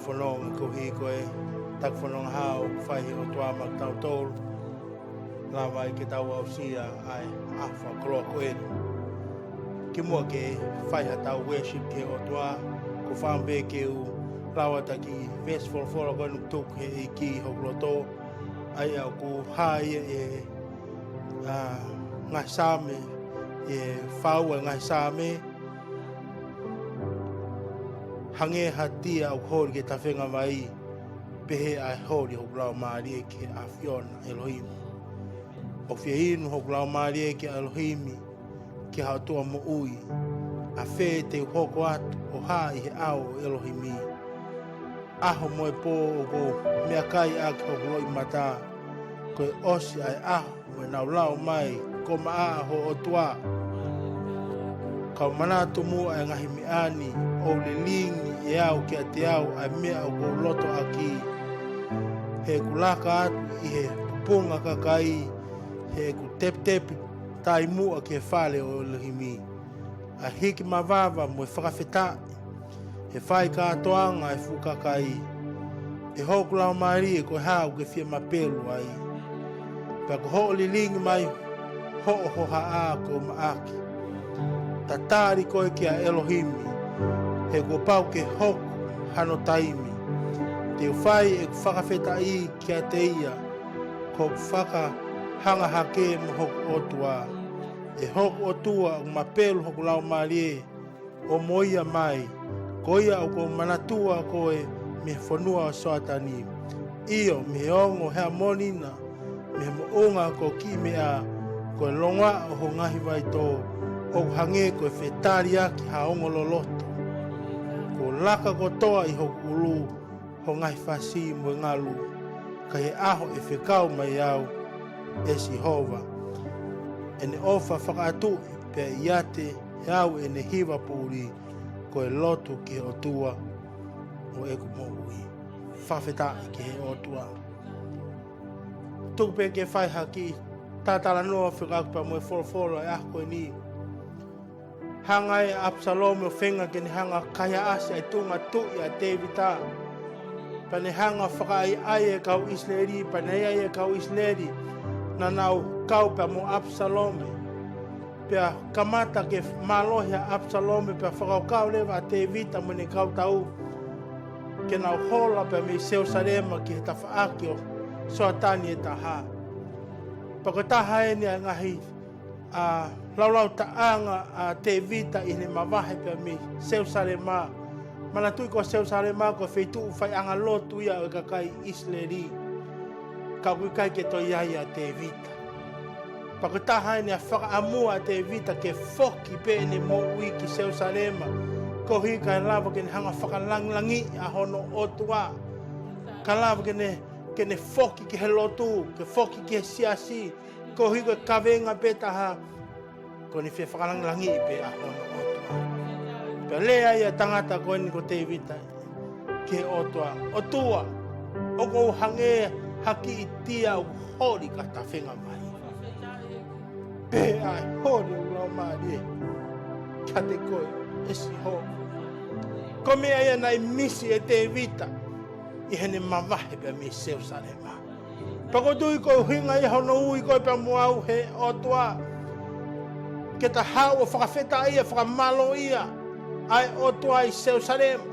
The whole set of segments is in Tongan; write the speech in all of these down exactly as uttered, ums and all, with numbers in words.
Fononga koeʻuhi ko e taki fononga hao ʻoku fai he ʻOtua maʻa kitautolu. Lava ai ke tau aʻusia ʻa e ʻaho fakakoloa ko eni. Kimuʻa ke fai haʻatau worship ki he ʻOtua, ʻoku ou fakaʻamu pē ke u lau atu ʻa e kiʻi veesi folofola ko eni ʻoku tuku ʻe he ʻEiki ʻi hoku loto. ʻA ia ʻoku hā ia ʻi he, ʻa, ngaahi Saame, ʻi he fā ua ʻo e ngaahi Saame. Hangē ha tia ʻoku holi ki he tafenga vai, pehē ʻa e holi hoku laumālie ki he ʻAfiona ʻElohimi. ʻOku fie inu hoku laumālie kia ʻElohimi, ki ha ʻOtua moʻui. ʻAfē te u hoko atu ʻo hā ʻi he ʻao ʻo ʻElohimi? ʻAho mo e pō ʻoku ou meʻakai ʻaki hoku loʻimata, ko e ʻosi ʻa e ʻaho mo ʻenau lau mai, ko maʻa ho ʻOtua. Kau manatu muʻa ʻa e ngaahi meʻa ni, ʻoku lilingi ʻe au kiate au ʻa e meʻa ʻoku ou loto ʻaki. He ʻoku laka atu ʻi he pupunga kakai, he ʻoku tepitepi tai muʻa ki he fale ʻo ʻElohimi. ʻA e hiki mavava mo e fakafetaʻi, he fai kātoanga ʻa e fuʻu kakai. ʻE hoku laumālie, ko e hā ʻoku ke fie mapelu ai? Pea ko hoʻo lilingi mai hoʻo hohaʻa ʻoku ou maʻaki. Tatali koe kia ʻElohimi, he kuo pau ke hoko hano taimi. Te u fai ʻeku fakafetaʻi kiate ia, ko hoku fakahanga hake mo hoku ʻOtua. ʻE hoku ʻOtua, ʻoku mapelu hoku laumālie, ʻo moʻui mai. Ko ia ʻoku ou manatua koe mei he fonua ʻo Soatani, ʻio, mei he ongo Heamoni na, mei he moʻunga ko Kiʻimeʻa. Ko e longoaʻa ʻo ho ngaahi vaitō ʻoku hangē ko e fetaliaki ha ongo loloto. Kuo laka kotoa ʻi hoku ʻulu ho ngaahi fasi mo e ngalu, ka ʻi he ʻaho ʻe fekau mai au ʻe Sihova, ʻene ʻofa fakaʻatuʻi pea ʻiate au ʻene hiva poʻuli, ko e lotu ki he ʻOtua ʻo ʻeku moʻui. Fakafetaʻi ki he ʻOtua. Tuku pē ke fai ha kiʻi talatalanoa fekauʻaki pea mo e folofola ʻo e ʻaho ko eni. Hanga ʻe ʻApisalome ʻo feinga ke ne hanga ʻo kaihaʻasi ʻa e tuʻunga tuʻi ʻa Tēvita. Pea ne hanga ʻo fakaʻaiʻai e kau ʻIsileli, pea ne ʻai ʻa e kau ʻIsileli naʻa nau kau pea mo ʻApisalome. Pea kamata ke mālohi ʻa ʻApisalome, pea fakakaukau leva ʻa Tēvita mo ʻene kau tau ke nau hola pea mei Selusalema ki he tafaʻaki ʻo Soatani ʻe taha. Pea ko e taha eni ʻa e ngaahi ʻa, laulautaʻanga ʻa Tēvita ʻi heʻene mavahe pea mei Selusalema. Manatuʻi ko Selusalema ko e feituʻu faiʻanga lotu ia ʻo e kakai ʻIsileli. Ka ʻoku ʻikai ke toe ʻi ai ʻa Tēvita. Pea ko e taha eni ʻa e fakaʻamu ʻa Tēvita ke foki pē ʻene moʻui ki Selusalema, koeʻuhi kae lava ke ne hanga ʻo fakalangilangiʻi ʻa hono ʻOtua. Kae lava ke ne, ke ne foki ki he lotu, ke foki ki he siasi, koeʻuhi ko e kaveinga pē taha, ko ʻene fie fakalangilangiʻi pē ʻa hono ʻOtua. Pea lea ia ʻa e tangata ko eni ko Tēvita ki he ʻOtua: ʻOtua, ʻoku ou hangē ha kiʻi tia ʻoku holi ki ha tafenga vai. Pehē ʻa e holi ʻo e laumālie kiate koe, ʻe Sihova. Ko e meʻa ia naʻe misi ʻe Tēvita ʻi heʻene mavahe pea mei Selusalema. Pea ʻoku ou tui ko e ʻuhinga ia hono ui koe pea mo au ʻe he ʻOtua, ke ta haʻu ʻo fakafetaʻia, fakamālōʻia ʻa e ʻOtua ʻi Selusalema.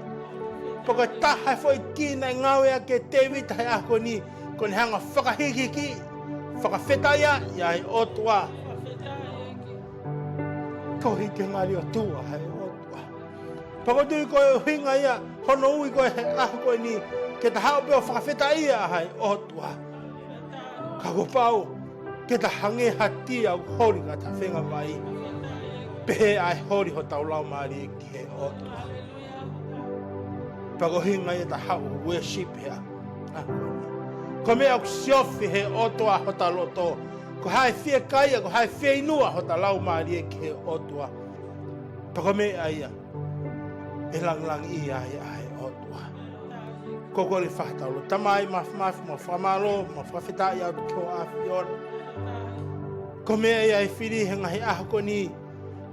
Pea ko e taha e foʻi kī naʻe ngāueʻaki ʻe Tēvita he ʻaho ko eni, ko ʻene hanga ʻo fakahikihiki, fakafetaʻia ʻa e ʻOtua. Koeʻuhi ko e ngali ʻOtua ʻa e ʻOtua. Pea ʻoku ou tui ko e ʻuhinga ia hono ui koe he ʻaho ko eni, ke ta haʻu pē ʻo fakafetaʻia ʻa e ʻOtua. Ka kuo pau ke ta hangē ha tia ʻoku holi ki ha tafenga vai. Pehē ʻa e holi hotau laumālie ki he ʻOtua. Pea ko e ʻuhinga ia ta haʻu ʻo worship he ʻaho ko eni. Ko e meʻa ʻoku siofi ʻe he ʻOtua hota loto. Ko e hā e fiekaia, ko e hā e fieinua hota laumālie ki he ʻOtua, pea ko e meʻa ia ʻe langilangiʻia ai ʻa e ʻOtua. Ko e kole fakataha ʻo e lotu. Tamai Māfimafi, mau fakamālō, mau fakafetaʻi atu ki ho ʻAfiona. Ko e meʻa ia ʻe fili he ngaahi ʻaho ko eni,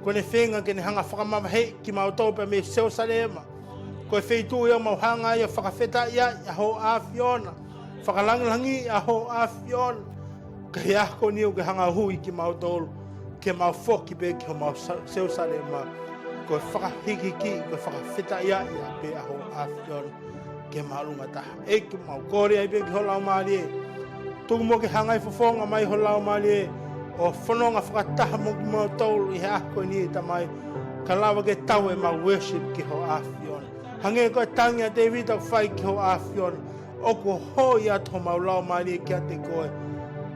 ko ʻene feinga ke ne hanga ʻo fakamavaheʻi kimautolu pea mei Selusalema. Ko e feituʻu ia ʻoku mau hanga ai ʻo fakafetaʻi ai ʻa Hoʻo ʻAfiona, fakalangilangiʻi ʻa Hoʻo ʻAfiona. Ka ʻi he ʻaho ko eni ʻoku ke hanga ʻo ui kimautolu ke mau foki pē ki homau Sa-, Selusalema, ko e fakahikihiki, ko e fakafetaʻi ai pē ʻa Hoʻo ʻAfiona ke māʻolunga taha. ʻEiki, mau kole ai pē ki ho Laumālie. Tuku muʻa ke hanga ʻo fofonga mai ho Laumālie ʻo fononga fakataha mo kimautolu ʻi he ʻaho ko eni, ʻe Tamai, ka lava ke tau ʻemau worship ki Hoʻo ʻAfiona. Hangē ko e tangi ʻa Tēvita ʻoku fai ki Hoʻo ʻAfiona, ʻoku hoi atu homau laumālie kiate koe,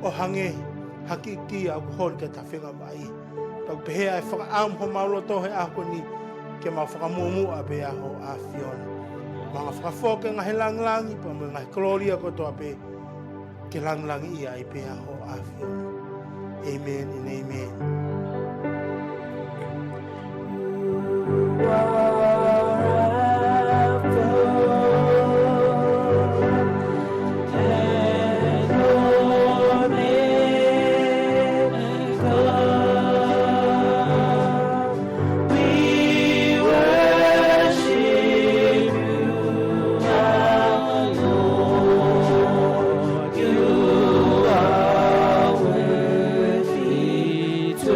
ʻo hangē ha kiʻi kia ʻoku holi ki ha tafenga vai. Pea ʻoku pehē ʻa e fakaʻamu homau loto he ʻaho ko eni ke mau fakamuʻomuʻa pē ʻa Hoʻo ʻAfiona. Mau hanga ʻo fakafoki e ngaahi langilangi pea mo e ngaahi kolōlia kotoa pē ke langilangiʻia ai pē ʻa Hoʻo ʻAfiona. Amen and amen. We worship you, our Lord. You are worthy to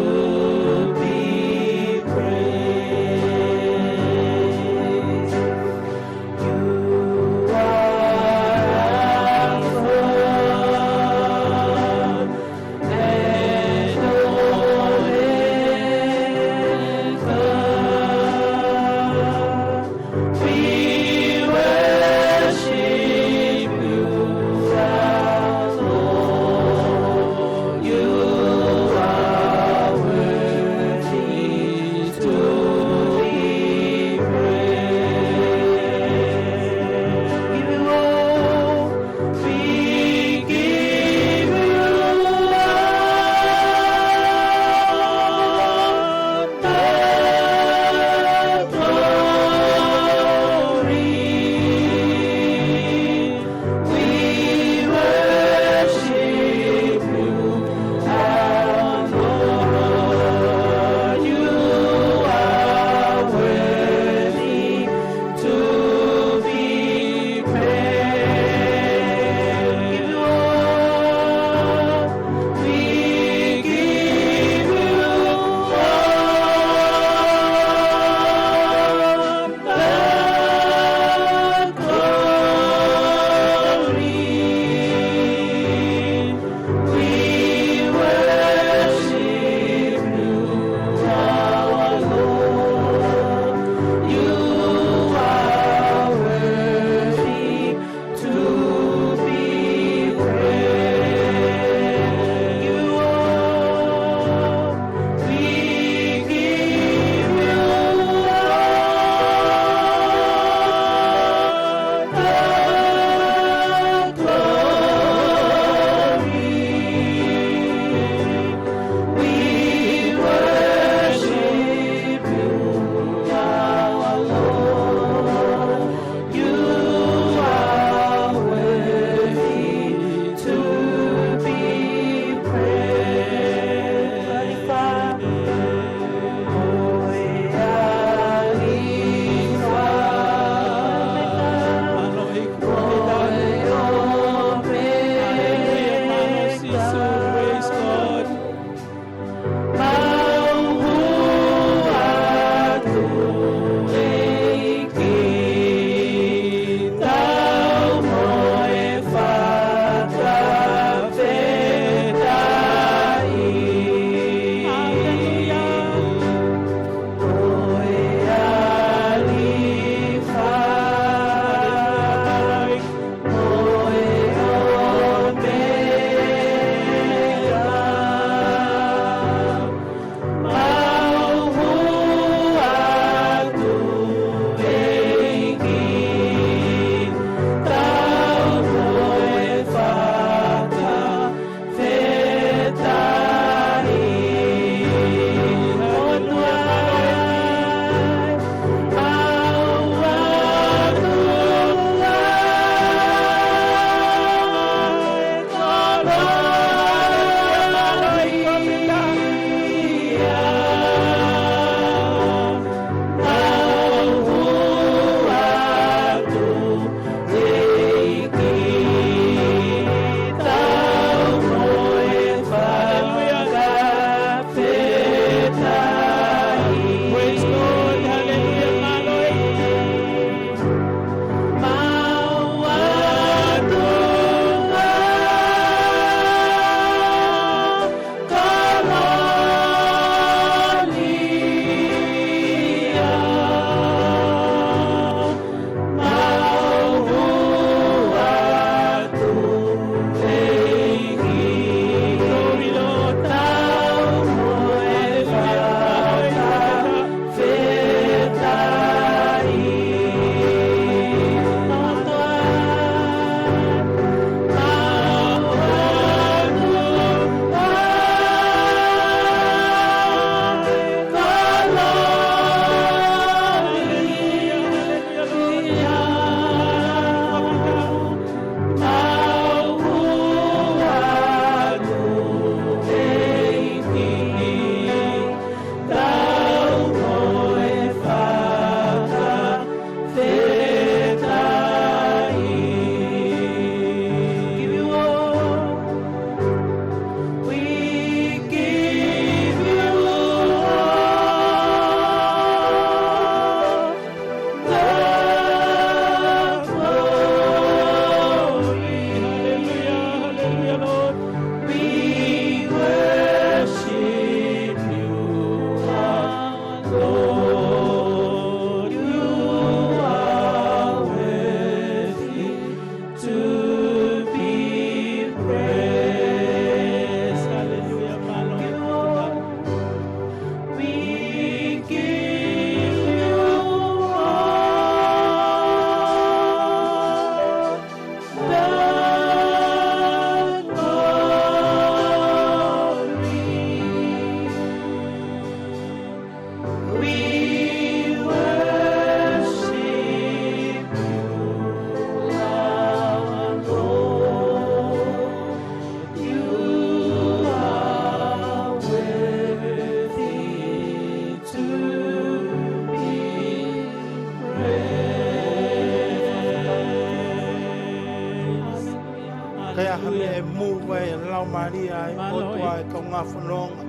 Move ʻa e Laumālie ʻa e ʻOtua ʻi he kaungā fononga.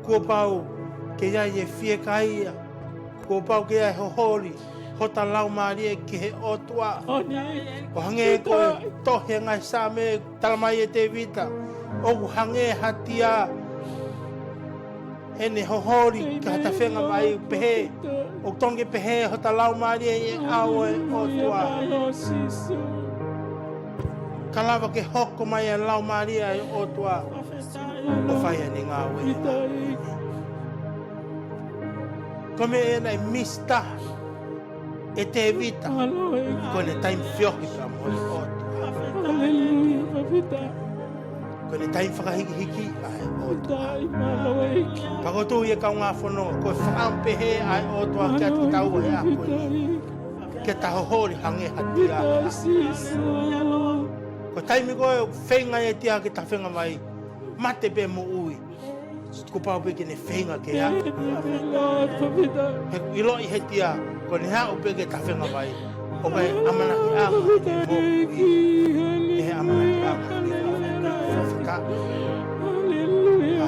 Kuo pau ke ʻi ai e fiekaia. Kuo pau ke ʻi ai e hoholi hota laumālie ki he ʻOtua. ʻO hangē ko e tohi ʻa e ngaahi Saame, talamai ʻe Tēvita, ʻoku hangē ha tia ʻene hoholi ki ha tafenga vai, pehē ʻoku totonu ke pehē hota laumālie ʻi he ʻao ʻo e ʻOtua. Ka lava ke hoko mai ʻa e Laumālie ʻa e ʻOtua ʻo fai ʻene ngāue. Ko e meʻa ia naʻe misi taha ʻe Tēvita, ko ʻene taimi feohi pea mo e ʻOtua. Ko ʻene taimi fakahikihiki ʻa e ʻOtua. Pea ʻoku ou tui ʻe kaungā fononga, ko e fakaʻamu pehē ʻa e ʻOtua kiate kitaua he ʻaho ni, ke ta hoholi hangē ha tia. Ko e taimi ko ē ʻoku feinga ai e tia ke tafenga vai, mate pe moʻui, kuo pau pē ke ne feinga ke aʻu. He ʻiloʻi he tia, ko ʻene aʻu pē ke tafenga vai, ʻoku ʻi ai e ʻamanakiʻanga ʻene moʻui. ʻI he ʻamanakiʻanga ʻene moʻui. Fakafetaʻi. Haleluia.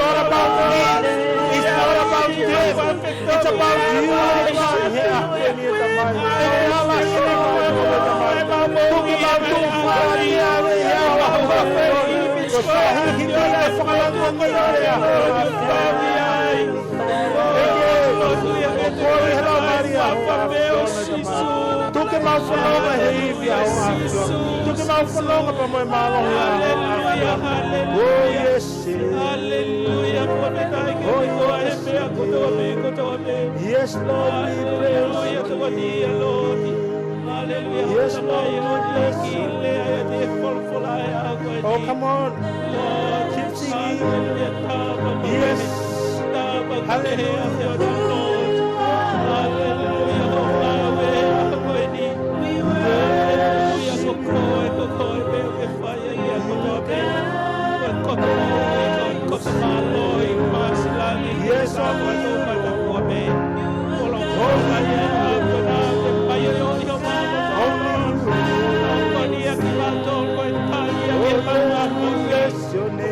not about me. It's not about them. It's about you, Tamai. Tuki maʻa Tuʻi Malia, ʻEiki. Ko e faʻahinga ʻoku fakalāngilangiʻia. ʻEiki, ʻoku ʻi he Laumālie ʻo e ʻAfiona. Tuki maʻa e fononga he ivi ʻa e ʻAfiona. Tuki maʻa e fononga pea mo e mālohi ʻa e ʻAfiona. Oh, yes. Hallelujah. Yes, Lord, we praise you. Yes, Lord, we bless you. Oh, come on. Keep singing. Yes. Hallelujah. Yes, Lord. Yes, your name.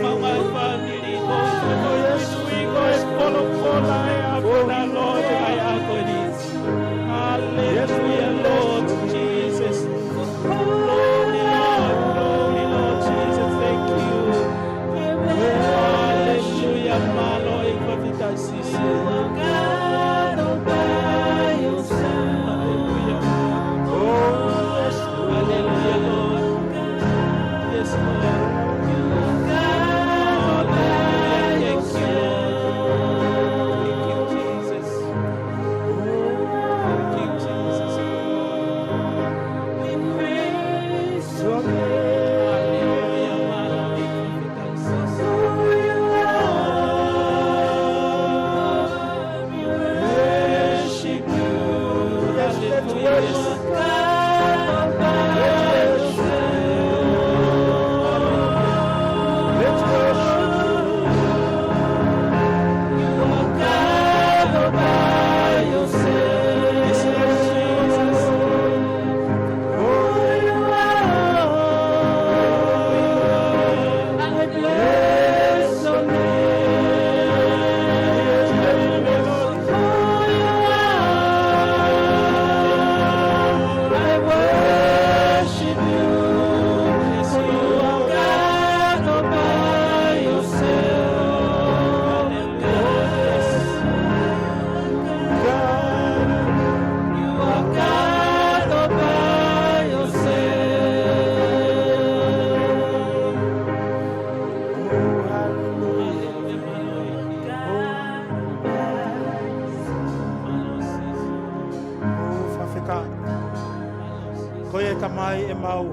mau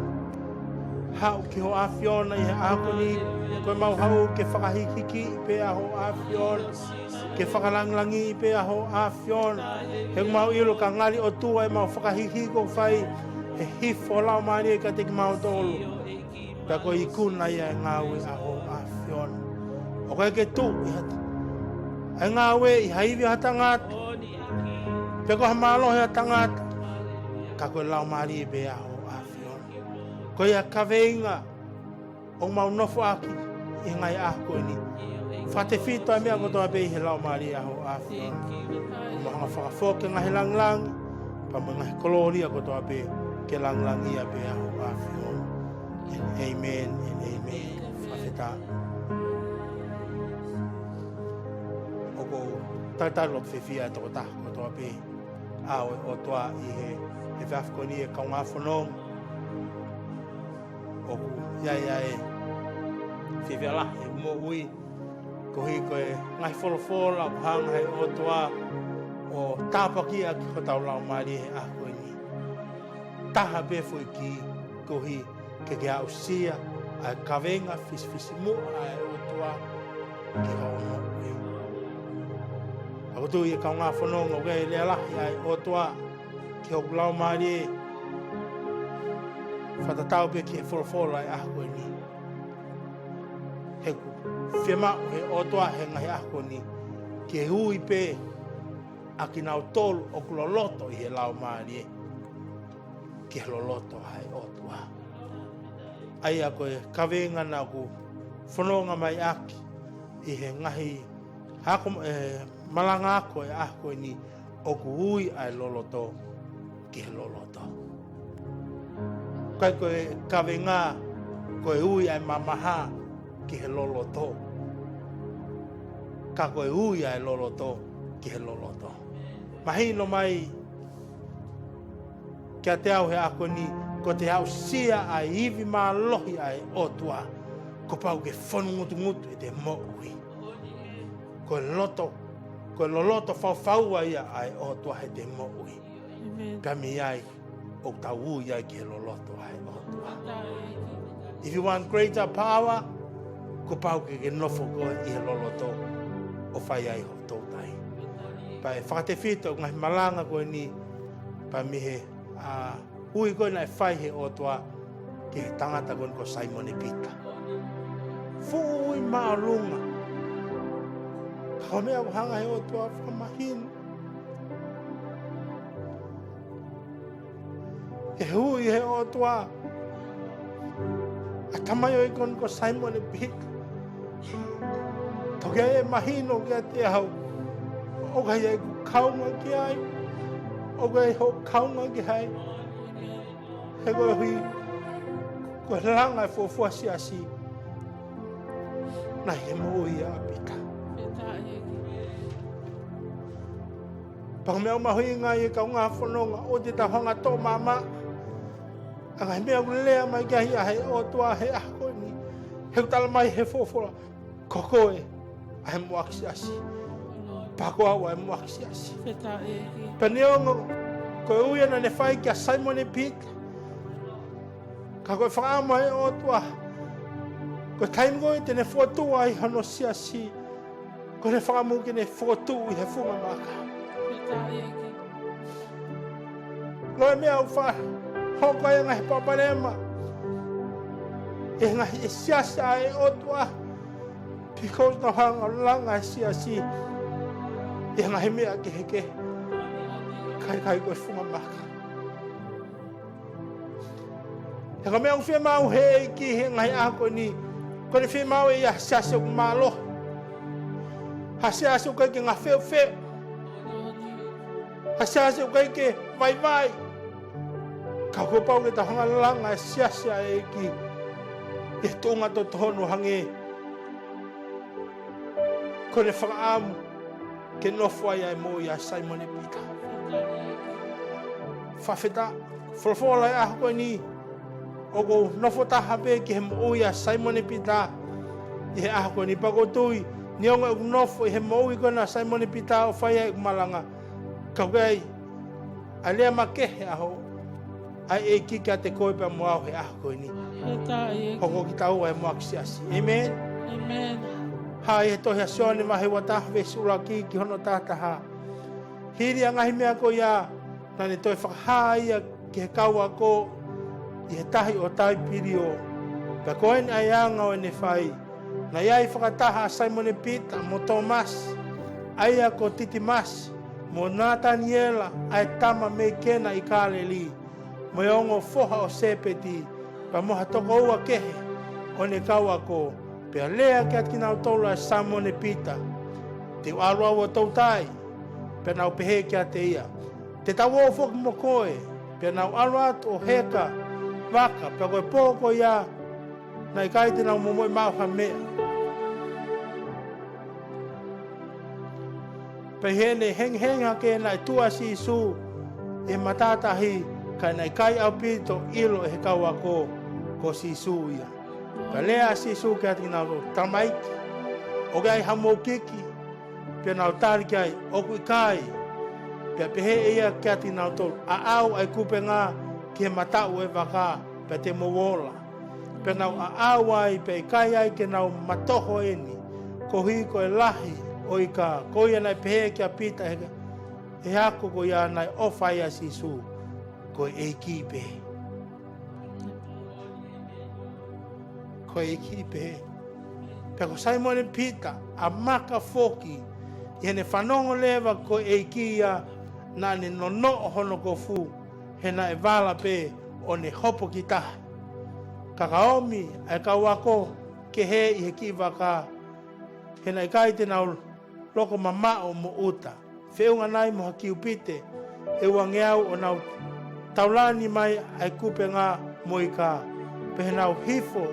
haʻu ki hoʻo ʻAfiona ʻi he ʻaho ko eni, ko ʻemau haʻu ke fakahīkihikiʻi pē ʻa hoʻo ʻAfiona, ke fakalangilangiʻi pē ʻa hoʻo ʻAfiona. He ʻoku mau ʻilo ka ngali ʻOtua ʻemau fakahīkihiki ʻoku fai, ʻe hifo ho Laumālie kiate kimautolu. Pea ko e ikuna ia e ngāue ʻa hoʻo ʻAfiona. ʻOku ʻikai ke tuʻu ʻi ha, ʻa e ngāue ʻi ha ivi ʻa ha tangata, pe ko ha mālohi ʻa ha tangata, ka ko e Laumālie pē ʻa hoʻo ʻAfiona. Ko ia kaveinga ʻoku mau nofoʻaki ʻi he ngaahi ʻaho ko eni. Fakatefito ʻa e meʻa kotoa pē ʻi he Laumālie ʻa hoʻo ʻAfiona. Mau hanga fakafoki e ngaahi langilangi, pea mo e ngaahi kolōlia kotoa pē, ke langilangiʻia pē ʻa hoʻo ʻAfiona. And amen, and amen. Fakafetaʻi. ʻOku ou talitali loto fiefia e tokotaha kotoa pē ʻa e ʻOtua ʻi he, he efiafi ko eni e kaungā fononga. ʻOku ʻi ai ʻa e fiefia lahi he moʻui, koeʻuhi ko e ngaahi folofola ʻoku hanga he ʻOtua ʻo tāpuakiʻi ʻaki hotau laumālie he ʻaho ko eni. Taha pē foʻi kī koeʻuhi ke ke aʻusia ʻa e kaveinga fisifisimuʻa ʻa e ʻOtua ki hoʻo moʻui. ʻOku ou tui e kaungā fononga ʻoku ʻi ai e lea lahi ʻa e ʻOtua ki hoku laumālie. Fakatatau pē ki he folofola ʻa e ʻaho ko eni. He ʻoku fiemaʻu he ʻOtua he ngaahi ʻaho ko eni ke ui pē ʻa kinautolu ʻoku loloto ʻi he laumālie ki he loloto ʻa e ʻOtua. ʻA ia ko e kaveinga naʻa ku fononga mai ʻaki ʻi he ngaahi ako, e, malanga ako e ʻaho ko eni, ʻoku ui ʻa e loloto ki he loloto. ʻIkai ko e kaveinga ko e ui ʻa e mamaha ki he loloto, ka ko e ui ʻa e loloto ki he loloto. Mahino mai kiate au he ʻaho ko eni, ko ʻete aʻusia ʻa e ivi mālohi ʻa e ʻOtua, kuo pau ke fonongutungutu ʻete moʻui. Ko e loto, ko e loloto faufaua ia ʻa e ʻOtua heʻete moʻui. Amen. Pea mei ai ʻoku tau ui ai ki he loloto ʻa e ʻOtua. If you want greater power, kuo pau ke ke nofo koe ʻi he loloto ʻo fai ai hoʻo toutai. Pea ʻe fakatefito e ngaahi malanga ko eni, pea mei he, a, ui ko ē naʻe fai he ʻOtua ki he tangata ko eni ko Saimone Pita. Fuʻu ui māʻolunga. Ka ko e meʻa ʻoku hanga he ʻOtua fakamahino, he ui he ʻOtua ʻa e tamaioʻeiki ko eni ko Saimone Pita. Toki ʻai ʻe mahino kiate au, ʻoku ʻi ai ʻeku kaunga ki ai, ʻoku ʻi ai hoʻo kaunga ki ai. He koeʻuhi ko e langa e fuofua siasi naʻe ʻi he moʻui ʻa Pita. Pea ko e meʻa ʻoku mahuʻinga ai e kaungā fononga, ʻoua te tau hanga ʻo toʻo maʻamaʻa ʻa e ngaahi meʻa ʻoku lea mai ki ai ʻa e ʻOtua he ʻaho ko eni. He ʻoku tala mai he folofola, ko koe ʻa e muʻaki siasi. Pea ko au ʻa e muʻaki siasi. Pea neongo ko e ui ia naʻa ne fai kia Saimone Pita, ka ko e fakaʻamu ʻa e ʻOtua, ko e taimi ko ē te ne fokotuʻu ai hono siasi, ko ʻene fakaʻamu ke ne fokotuʻu ʻi he funga maka. Ko e meʻa ʻoku fakahoko ai e ngaahi palopalema ʻi he ngaahi siasi ʻa e ʻOtua, because nau hanga ʻo langa e siasi ʻi he ngaahi meʻa kehekehe, kae ʻikai ko e funga maka. He ko e meʻa ʻoku fiemaʻu he ʻEiki he ngaahi ʻaho ko eni, ko ʻene fiemaʻu ʻe ʻi ai ha siasi ʻoku mālohi, ha siasi ʻoku ʻikai ke ngafeufeu, ha siasi ʻoku ʻikai ke vaivai. Ka kuo pau ke tau hanga ʻo langa e siasi ʻa e ʻEiki ʻi he tuʻunga totonu hangē ko ʻene fakaʻamu ke nofo ai ʻa e moʻui ʻa Saimone Pita. Fakafetaʻi, folofola e ʻaho ko eni, ʻoku ou nofo taha pē ki he moʻui ʻa Saimone Pita ʻi he ʻaho ko eni. Pea ʻoku ou tui, neongo ʻeku nofo ʻi he moʻui ko ena ʻa Saimone Pita ʻo fai ai ʻeku malanga, ka ʻoku ʻi ai ʻa e lea makehe ʻa hoʻo ʻa e ʻEiki kiate koe pea mo au he ʻaho ko eni. Hoko kitaua e muʻaki siasi. ʻĒmeni. Hā ʻi he tohi ʻa Sione vahe ua taha veesi ʻuluaki ki hono taha taha. Hili ʻa e ngaahi meʻa ko ia, naʻa ne toe fakahā ia ki he kau ako ʻi he tahi ʻo Taipilio. Pea ko eni ʻa e anga ʻo ʻene fai. Naʻe ʻi ai fakataha ʻa Saimone Pita mo Tōmasi, ʻa ia ko Titimasi, mo Nataniela ʻa e tama mei Kena ʻi Kāleli, mo e ongo foha ʻo Sēpeti, pea mo ha toko ua kehe ʻo ʻene kau ako. Pea lea kiate kinautolu ʻa Saimone Pita, Te u ʻalu au ʻo toutai. Pea nau pehē kiate ia, Te tau ō foki mo koe. Pea nau ʻalu atu ʻo heka vaka, pea ko e pō ko ia naʻe ʻikai te nau momoʻi maʻu ha meʻa. Pea ʻi heʻene hengihengi hake naʻe tuʻu ʻa Sīsū ʻi he matātahi, ka naʻe ʻikai ʻaupito ʻilo ʻe he kau ako ko Sīsū ia. Pea lea ʻa Sīsū kiate kinautolu, Tamaiki, ʻoku ʻi ai hamou kiki? Pea nau tali ki ai, ʻOku ʻikai. Pea pehē ʻe ia kiate kinautolu, ʻAʻau ʻa e kupenga ki he mataʻu ʻo e vaka, pea te mou ola. Pea nau ʻaʻau ai, pea ʻikai ai ke nau matoho eni, koeʻuhi ko e lahi ʻo e ika. Ko ia naʻe pehē kia Pita ʻe he, ʻe he ako ko ia naʻe ʻofa ai ʻa Sīsū, Ko e ʻEiki pē. Ko e ʻEiki pē. Pea ko Saimone Pita, ʻa maka foki, ʻi heʻene fanongo leva ko e ʻEiki ia, naʻa ne nonoʻo hono kofu, he naʻe vala pē ʻo ne hopo ki tahi. Ka ka ʻomi ʻa e kau ako kehe ʻi he kiʻi vaka, he naʻe ʻikai te nau loko mamaʻo mo ʻuta, feʻunga nai mo ha kiupite ʻe uangeau ʻo nau taulani mai ʻa e kupenga mo e ika, pea ʻi heʻenau hifo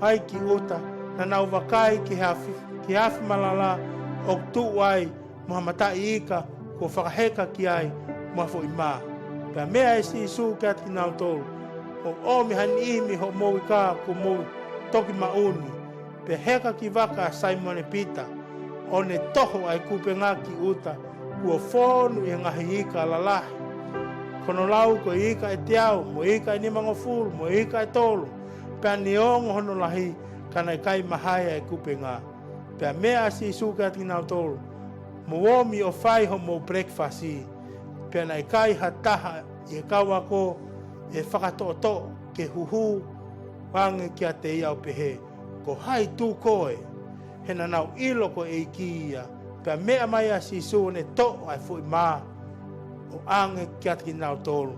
ai ki ʻuta, naʻa nau vakai ki he afi, ki he afi malala ʻoku tuʻu ai mo ha mataʻi ika kuo fakaheka ki ai mo ha foʻi mā. Pea meʻa ʻe Sīsū kiate kinautolu, ʻOku ʻomi ha niʻihi mei hoʻomou ika kuo mou toki maʻu ni. Pea heka ki vaka ʻa Saimone Pita, ʻo ne toho ʻa e kupenga ki ʻuta, kuo fonu ʻi he ngaahi ika lalahi. Ko hono lau ko e ika ʻe teau, mo e ika ʻe nimangofulu, mo e ika ʻe tolu, pea neongo hono lahi, ka naʻe ʻikai mahae ʻa e kupenga. Pea meʻa ʻa Sīsū kiate kinautolu, Mou ōmi ʻo fai hoʻomou pelekifasi. Pea naʻe ʻikai ha taha ʻi he kau ako ʻe fakatoʻotoʻo ke huhū ange kiate ia ʻo pehē, Ko hai tū koe? He naʻa nau ʻilo ko e ʻEiki ia. Pea meʻa mai ʻa Sīsū ʻo ne toʻo ʻa e foʻi mā, ʻo ʻange kiate kinautolu,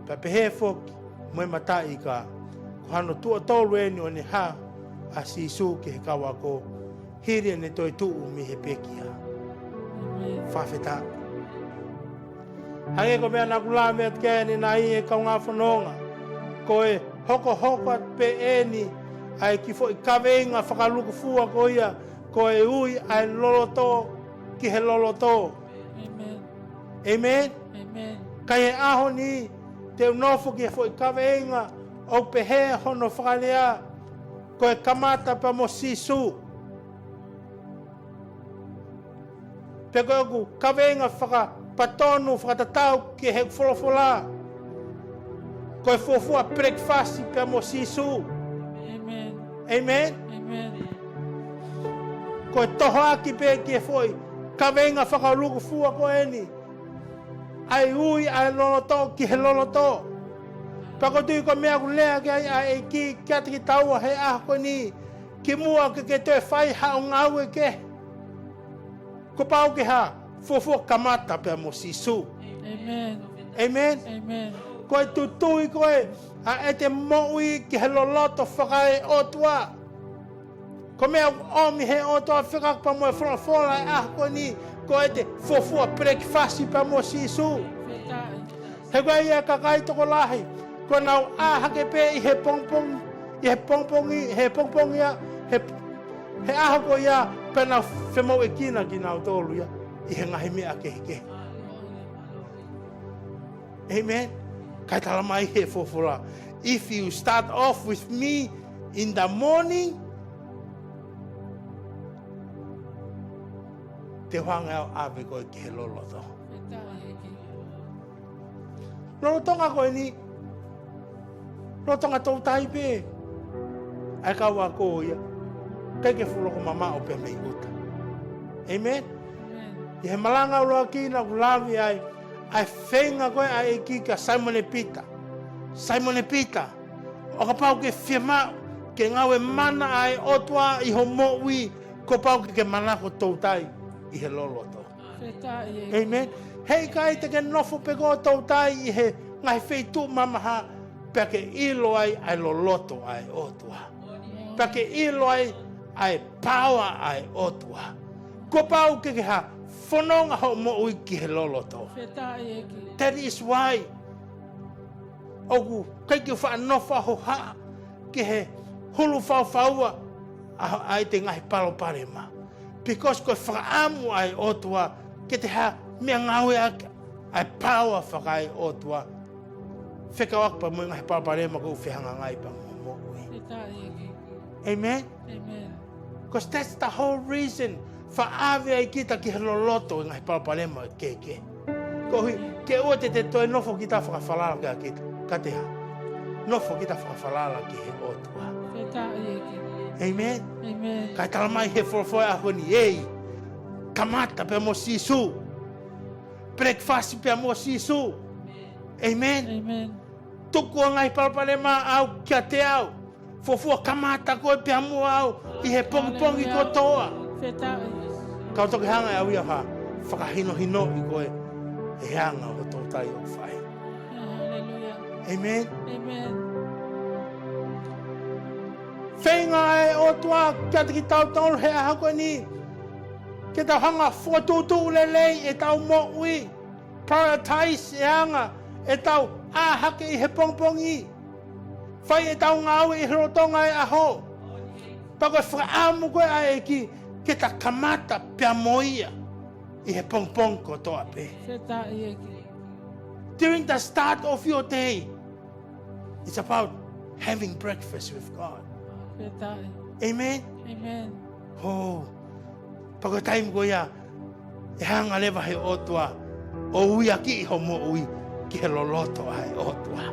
pea pehē foki mo e mataʻi ika. Ko hano tuʻo tolu eni ʻo ne hā ʻa Sīsū ki he kau ako, hili ʻene toetuʻu mei he pekia. Fakafetaʻi. Hangē ko e meʻa naʻa ku lave atu ki ai ʻanenai, ʻe kaungā fononga, ko e hokohoko atu pē eni ʻa e kiʻi foʻi kaveinga fakalūkufua ko ia, ko e ui ʻa e loloto ki he loloto. ʻĒmeni. Ka ʻi he ʻaho ni, te u nofo ki he foʻi kaveinga ʻoku pehē hono fakalea, ko e kamata pea mo Sīsū. Pea ko ʻeku kaveinga fakapatonu, fakatatau ki heʻeku folofola, ko e fuofua pelekifasi pea mo Sīsū. ʻĒmeni. Ko e tohoaki pē ki he foʻi kaveinga fakalūkufua ko eni, ʻa e ui ʻa e loloto ki he loloto. Pea ʻoku ou tui ko e meʻa ʻoku lea ki ai ʻa e ʻEiki kiate kitaua he ʻaho ko eni, kimuʻa ke ke toe fai haʻo ngāue kehe, kuo pau ke hā? Fuofua kamata pea mo Sīsū. ʻĒmeni. Ko e tutui ko ē ʻa ʻete moʻui ki he loloto fakaeʻotua. Ko e meʻa ʻoku ʻomi he ʻOtua fekauʻaki pea mo e folofola ʻa e ʻaho ko eni, ko ʻete fuofua pelekifasi pea mo Sīsū. He ko e ʻai ʻa e kakai tokolahi, ko ʻenau ʻā hake pē ʻi he pongipongi, ʻi he pongipongi, he pongipongi ia, he, he ʻaho ko ia, pea nau femoʻuekina kinautolu ia ʻi he ngaahi meʻa kehekehe. ʻĒmeni. Kae tala mai he folofola, If you start off with me in the morning, te u hanga ʻo ʻave koe ki he loloto. Lolotonga ko eni, Lolotonga toutai pē ʻa e kau ako ia, ʻikai ke fuʻu loko mamaʻo pē mei ʻuta. Amen? ʻI he malanga ʻuluaki naʻa ku lave ai, ʻa e feinga ko ē ʻa e ʻEiki kia Saimone Pita. Saimone Pita, ʻo kapau ʻoku ke fiemaʻu ke ngāue mana ʻa e ʻOtua ʻi hoʻo moʻui, kuo pau ke ke manako toutai ʻi he loloto. Amen. Heʻikai te ke nofo pē koe toutai ʻi he ngaahi feituʻu mamaha, pea ke ʻilo ai ʻa e loloto ʻa e ʻOtua. Pea ke ʻilo ai ʻa e power ʻa e ʻOtua. Kuo pau ke ke ha fononga hoʻo moʻui ki he loloto. That is why ʻoku ʻikai ke faʻa nofo hohaʻa ki he hulu faufaua ʻa, ʻa ʻete ngaahi palopalema. Because ko e fakaʻamu ʻa e ʻOtua ke te ha meʻangāue ʻaki ʻa e power faka-ʻOtua. Fekauʻaki pea mo e ngaahi palopalema ʻoku fehangahangai pea mo hoʻo moʻui. Amen? Amen. Because that's the whole reason faʻa ʻave ai kita ki he loloto ʻi he ngaahi palopalema kehekehe. Koeʻuhi ke ʻoua te te toe nofo kita fakafalala kia kita, ka te ha nofo kita fakafalala ki he ʻOtua. Amen. Amen. Kae talamai he folofola ʻaho ni, ei, kamata pea mo Sīsū. Breakfast pea mo Sīsū. Amen. Amen. Tuku ʻa e ngaahi palopalema ʻau kiate au. Fuofua kamata koe pea mo au ʻi he pongipongi kotoa. Ka u toki hanga ʻe au ia ha fakahinohinoʻi koe ʻe he anga ʻo e toutai ʻoku fai. Amen. Feinga ʻa e ʻOtua kiate kitautolu he ʻaho ko eni, ke tau hanga ʻo fokotuʻutuʻu lelei ʻetau moʻui. Prioritize e anga ʻetau ʻā hake ʻi he pongipongi. Fai ʻetau ngāue ʻi he lolotonga e ʻaho. Pea ko e fakaʻamu ko ē ʻa e ʻEiki ke ta kamata pea mo ia ʻi he pongipongi kotoa pē. During the start of your day, it's about having breakfast with God. Amen. Pea ko e taimi ko ia ʻe hanga leva he ʻOtua ʻo uiakiʻi hoʻo moʻui ki he loloto ʻa e ʻOtua.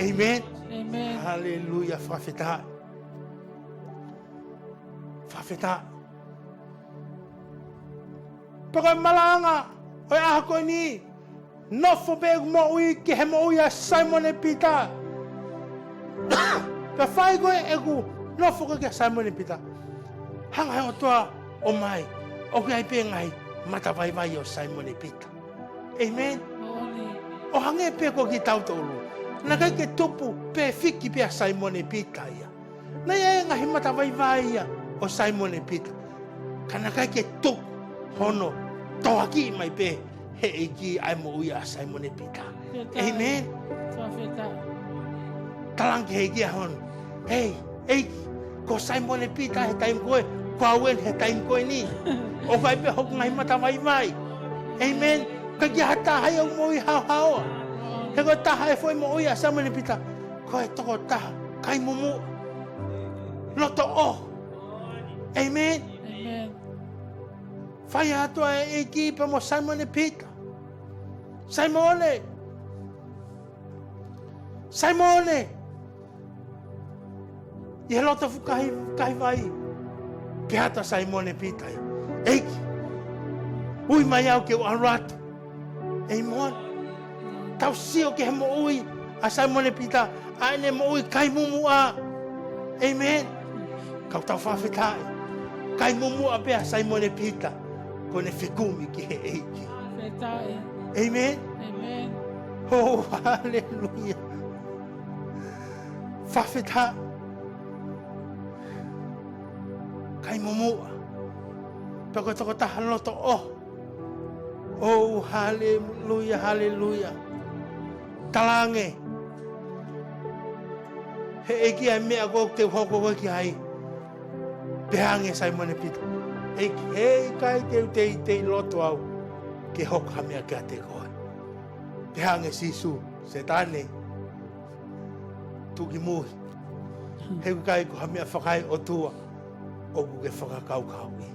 Amen. Haleluia, fakafetaʻi. Fakafetaʻi. Pea ko e malanga ʻo e ʻaho ko eni, nofo pē ʻeku moʻui ki he moʻui ʻa Saimone Pita. Ka fai ko ē ʻeku nofo ko ē kia Saimone Pita, hanga he ʻOtua ʻo ʻomai, ʻoku ʻi ai pē ngaahi matavaivai ʻo Saimone Pita. Amen. ʻO hangē pē ko kitautolu, naʻe ʻikai ke tupu pēfiki pē ʻa Saimone Pita ia. Naʻe ʻi ai e ngaahi matavaivai ia ʻo Saimone Pita. Ka naʻe ʻikai ke tuku hono tohoakiʻi mai pē he ʻEiki ʻa e moʻui ʻa Saimone Pita. Amen. Talaange ki he ʻEiki ʻaho ni, ei, ʻEiki, ko Saimone Pita he taimi ko ē, ko au eni he taimi ko eni. ʻOku ʻi ai pē hoku ngaahi matavaivai. Amen. ʻIkai ke ʻi ai ha taha ia ʻoku moʻui haohaoa. He ko e taha e foʻi moʻui ʻa Saimone Pita, ko e tokotaha kai mumuʻa, loto ʻoho. Amen. Fai atu ʻa e ʻEiki pea mo Saimone Pita. Saimone, Saimone, ʻi he loto fukahi, fukahi vai. Pehē atu ʻa Saimone Pita, ʻEiki, ui mai au ke u ʻalu atu. Amen. Tau sio ki he moʻui ʻa Saimone Pita, ʻa ʻene moʻui kai mumuʻa. Amen. Ka ʻoku tau fakafetaʻi, kai mumuʻa pē ʻa Saimone Pita, ko ʻene fekumi ki he ʻEiki. Amen. Oh, haleluia. Fakafetaʻi. Kai mumuʻa. Pea ko e tokotaha loto ʻoho. Oh, haleluia, haleluia. Talaange he ʻEiki ʻa e meʻa ʻoku te u hoko ko ē ki ai. Pehē ange ʻe Saimone Pita, ʻEiki, heʻikai te u teitei loto au ke hoko ha meʻa kiate koe. Pehē ange ʻe Sīsū, Sētane, tuʻu ki mui. He ʻoku ʻikai ko ha meʻa fakaeʻotua ʻoku ke fakakaukauʻi.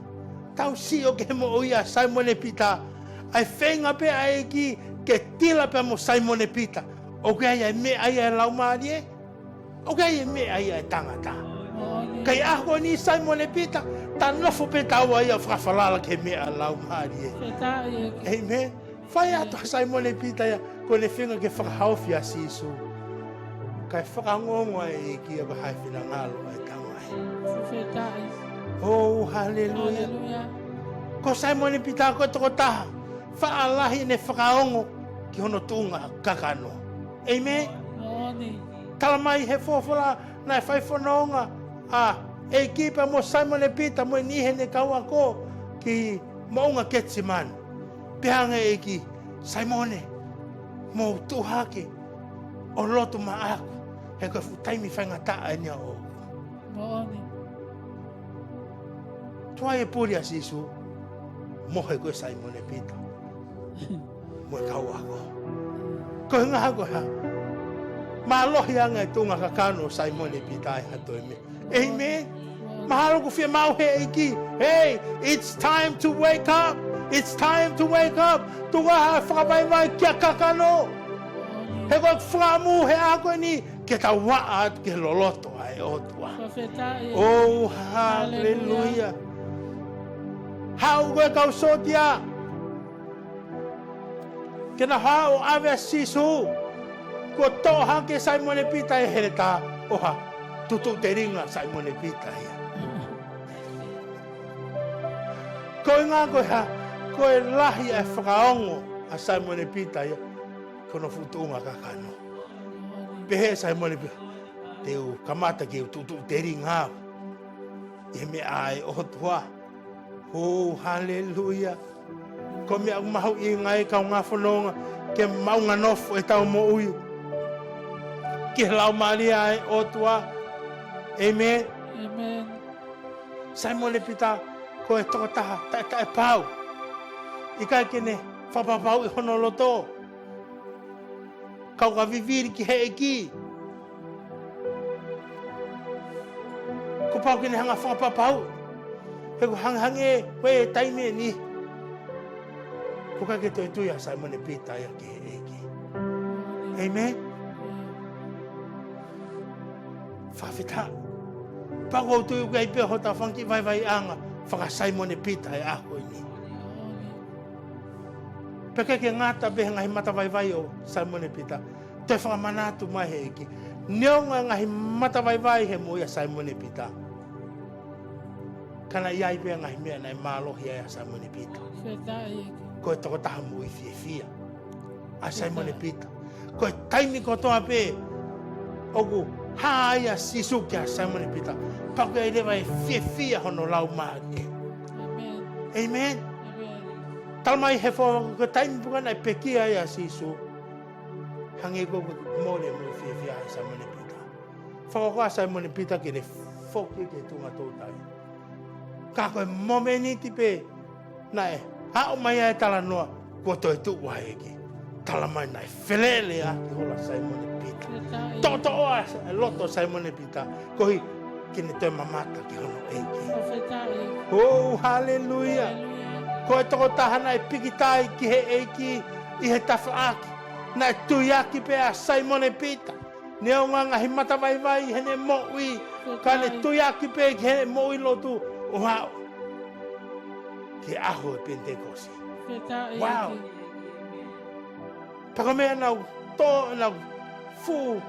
Tau sio ki he moʻui ʻa Saimone Pita, ʻa e feinga pē ʻa e ʻEiki ke tila pea mo Saimone Pita. ʻOku ʻi ai ʻa e meʻa ia ʻa e laumālie, ʻOku ʻi ai e meʻa ia ʻa e tangata. Moʻoni. Ka ʻi he ʻaho ni Saimone Pita, ta nofo pē taua ia ʻo fakafalala ki he meʻa ʻa e Laumālie. Fakafetaʻi ʻEiki. ʻĒmeni. Fai atu ʻa Saimone Pita ia, ko ʻene feinga ke fakahaofi ʻa Sīsū. Kae fakaongoongo ʻa e ʻEiki ia ko e hā e finangalo ʻa e Tamai. Fakafetaʻi. Oh, haleluia. Haleluia. Ko Saimone Pita ko e tokotaha faʻa lahi ʻene fakaongo ki hono tuʻunga kakano. ʻĒmeni. Moʻoni. Talamai ʻe he folofola naʻe fai fononga ʻa e ʻEiki pea mo Saimone Pita mo e niʻihi ʻene kau ako ki moʻunga Ketisemani. Pehē ange ʻe he ʻEiki, Saimone, mou tuʻu hake ʻo lotu maʻaku, he ko e fuʻu taimi faingataʻa eni ʻaʻaku. Moʻoni. Tuai e puli ʻa Sīsū, mohe ko ē Saimone Pita mo e kau ako. Ko e ʻuhinga ko e hā? Mālohi ange e tuʻunga kakano ʻo Saimone Pita ʻi ha toe meʻa. ʻĒmeni. Mahalo ʻoku fiemaʻu ʻe he ʻEiki. Hey, it's time to wake up. It's time to wake up. Tuku ā ha fakavaivai kia kakano. He ko e fakaʻamu he ʻaho ko eni ke tau vaʻa atu ki he loloto ʻa e ʻOtua. Fakafetaʻi. Oh, haleluia. Haleluia. Haʻu ko ē kau sōtia ke na haʻu ʻo ʻave ʻa Sīsū. Kuo toʻo hake ʻe Saimone Pita e heletā ʻo ha tutuʻu telinga ʻa Saimone Pita ia. Ko e ʻuhinga ko e hā? Ko e lahi ʻa e fakaongo ʻa Saimone Pita ia ki hono fuʻu tuʻunga kakano. Pehē ʻe Saimone Pita, te u kamata ke u tutuʻu telinga au ʻi he meʻa ʻa e ʻOtua. Oh, haleluia. Ko e meʻa ʻoku mahuʻinga ai kaungā fononga ke maʻu ʻa e nofo ʻetau moʻui ki he Laumālie ʻa e ʻOtua. ʻĒmeni. ʻĒmeni. Saimone Pita ko e tokotaha taʻetaʻepau. ʻIkai ke ne fakapapauʻi hono loto. Kau ka vivili ki he ʻEiki. Kuo pau ke ne hanga fakapapauʻi. He ko e hangehangē ko e taimi eni, ʻoku ʻikai ke toe tui ʻa Saimone Pita ia ki he ʻEiki. ʻĒmeni. Fakafetaʻi. Pea ʻoku ou tui ʻoku ʻi ai pē hotau fanga kiʻi vaivaiʻanga faka-Saimone Pita he ʻaho ni. Pea ʻikai ke ngata pē he ngaahi matavaivai ʻo Saimone Pita, toe fakamanatu mai ʻe he ʻEiki, neongo e ngaahi matavaivai he moʻui ʻa Saimone Pita, ka naʻe ʻi ai pē ngaahi meʻa naʻe mālohi ai ʻa Saimone Pita. Fakafetaʻi ʻEiki. Ko e tokotaha moʻui fiefia ʻa Saimone Pita. Ko e taimi kotoa pē ʻoku hā ai ʻa Sīsū kia Saimone Pita, pea ʻoku ʻi ai leva e fiefia hono laumālie. ʻĒmeni. ʻĒmeni. ʻĒmeni. Talamai ʻe he fo-, ko e taimi pē ko ē naʻe pekia ai ʻa Sīsū, hangē ko ē ʻoku mole e moʻui fiefia ʻa Saimone Pita. Fakakaukau ʻa Saimone Pita ke ne foki ki he tuʻunga toutai. Ka ko e momeniti pē naʻe haʻu mai ai e talanoa, kuo toetuʻu ʻa e ʻEiki. Talamai naʻe felele ʻa e ʻEiki ʻi he ʻaho ʻo Saimone Pita. Fakafetaʻi. Toʻotoʻo ʻa e loto ʻo Saimone Pita, koeʻuhi ke ne toe mamata ki hono ʻEiki. Fakafetaʻi. Oh, haleluia. Haleluia. Ko e tokotaha naʻe pikitai ki he ʻEiki ʻi he tafaʻaki, naʻe tuiaki pē ʻa Saimone Pita. Neongo e ngaahi matavaivai heʻene moʻui, ka ne tuiaki pē ki heʻene moʻui lotu ʻo aʻu ki he ʻaho ʻo e Penitekosi. Fakafetaʻi. Wow. ʻEiki. Pea ko e meʻa naʻe tō, naʻe fuʻu,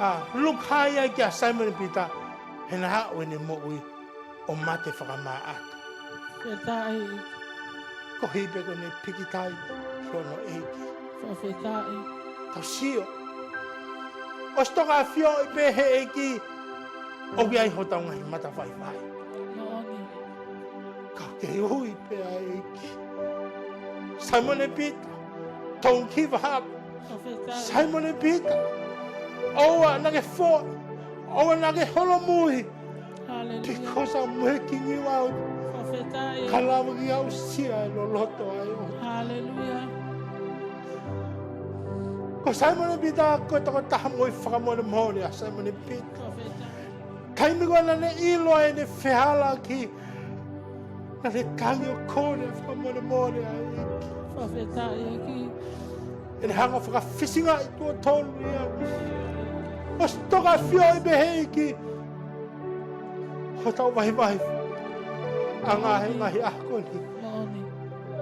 ā, look high ai kia Saimone Pita, he naʻe aʻu ʻene moʻui ʻo mate fakamāʻatu. Fakafetaʻi. Koeʻuhi pē ko ʻene pikitai ki hono ʻEiki. Fakafetaʻi. Tau sio. ʻOsi toka ʻafioʻi pē ʻe he ʻEiki ʻoku ʻi ai hotau ngaahi matavaivai. Moʻoni. Ka ke ui pē ʻa e ʻEiki. Saimone Pita, don't give up. Fakafetaʻi. Saimone Pita, ʻoua naʻa ke foʻi, ʻoua naʻa ke holomui. Hallelujah. Because I'm working you out. Fakafetaʻi. Ka lava ke aʻusia e loloto ʻa e ʻOtua. Hallelujah. Ko Saimone Pita, ko e tokotaha moʻui fakamolemole ʻa Saimone Pita. Fakafetaʻi. Taimi ko ē naʻa ne ʻilo ʻene fehālaaki, naʻa ne tali ʻo kole e fakamolemole ʻa e ʻEiki. Fakafetaʻi ʻEiki. ʻEne hanga ʻo fakafisingaʻi tuʻo tolu ia. ʻOsi toka ʻafioʻi pē ʻe he ʻEiki hotau vaivaiʻanga he ngaahi ʻaho ko eni.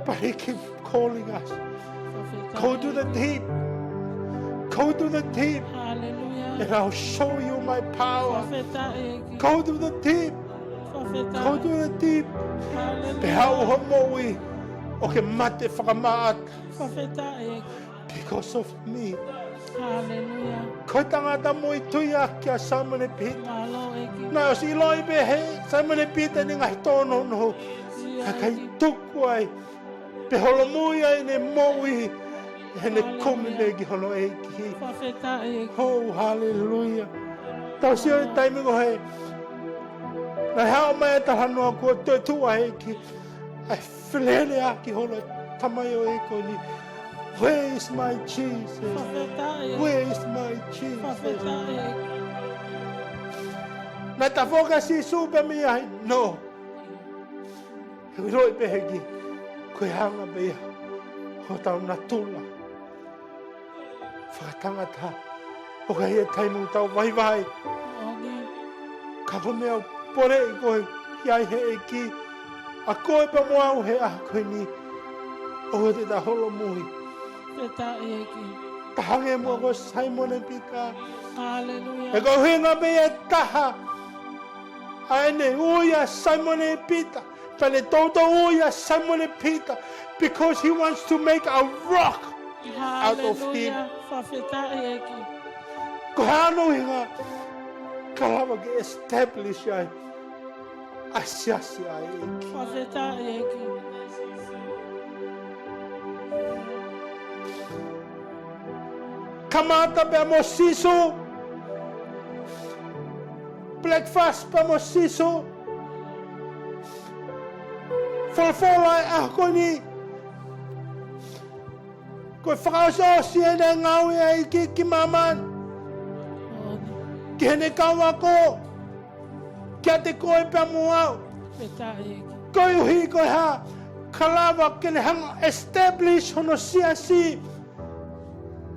But he keep calling us. Go to the deep. Go to the deep. And I'll show you my power. Go to the deep. Go to the deep. Pea haʻu ho moʻui ʻo ke mate fakamaʻata because of me. Ko e tangata moʻui tuiaki ʻa Saimone Pita. Naʻe ʻosi ʻiloʻi pē ʻe Saimone Pita ʻene ngaahi tōnounou. Ka ʻikai tuku ai pe holomui ai ʻene moʻui heʻene kumi pē ki hono ʻEiki. Oh, hallelujah. Tau sio he taimi ko ē naʻe haʻu mai e talanoa kuo toetuʻu ʻa e ʻEiki, ʻa e feleʻi ʻaki hono tamaioʻeiki ko eni, "Where is my Jesus? Where is my Jesus?" Naʻe tafoki ʻa Sīsū pē mei ai, "No." He ʻiloʻi pē ʻe he ʻEiki ko e anga pē ia hotau natula fakatangata. ʻOku ʻi ai e taimi ʻoku tau vaivai. Ka ko e meʻa ʻoku poleʻi koe ki ai ʻe he ʻEiki, ʻa koe pea mo au he ʻaho ko eni, ʻoua te ta holomui. Fakafetaʻi ʻEiki. Ta hangē muʻa ko Saimone Pita. Hallelujah. He ko e ʻuhinga pē ia ʻe taha ʻa ʻene ui ʻa Saimone Pita, pea ne toutou ui ʻa Saimone Pita, because he wants to make a rock out of him. Hallelujah. Fakafetaʻi ʻEiki. Ko hono ʻuhinga, ka lava ke establish ai ʻa e siasi ʻa e ʻEiki. Fakafetaʻi ʻEiki. Kamata pē mo Sīsū. Breakfast pē mo Sīsū. Folofola ʻa e ʻaho ko eni. Ko e fakaʻosiʻosi ʻene ngāue ʻa e ʻEiki ki māmani, ki heʻene kau ako, kiate koe pea mo au. Fakafetaʻi ʻEiki. Koeʻuhi ko e hā? Ka lava ke ne hanga ʻo establish hono siasi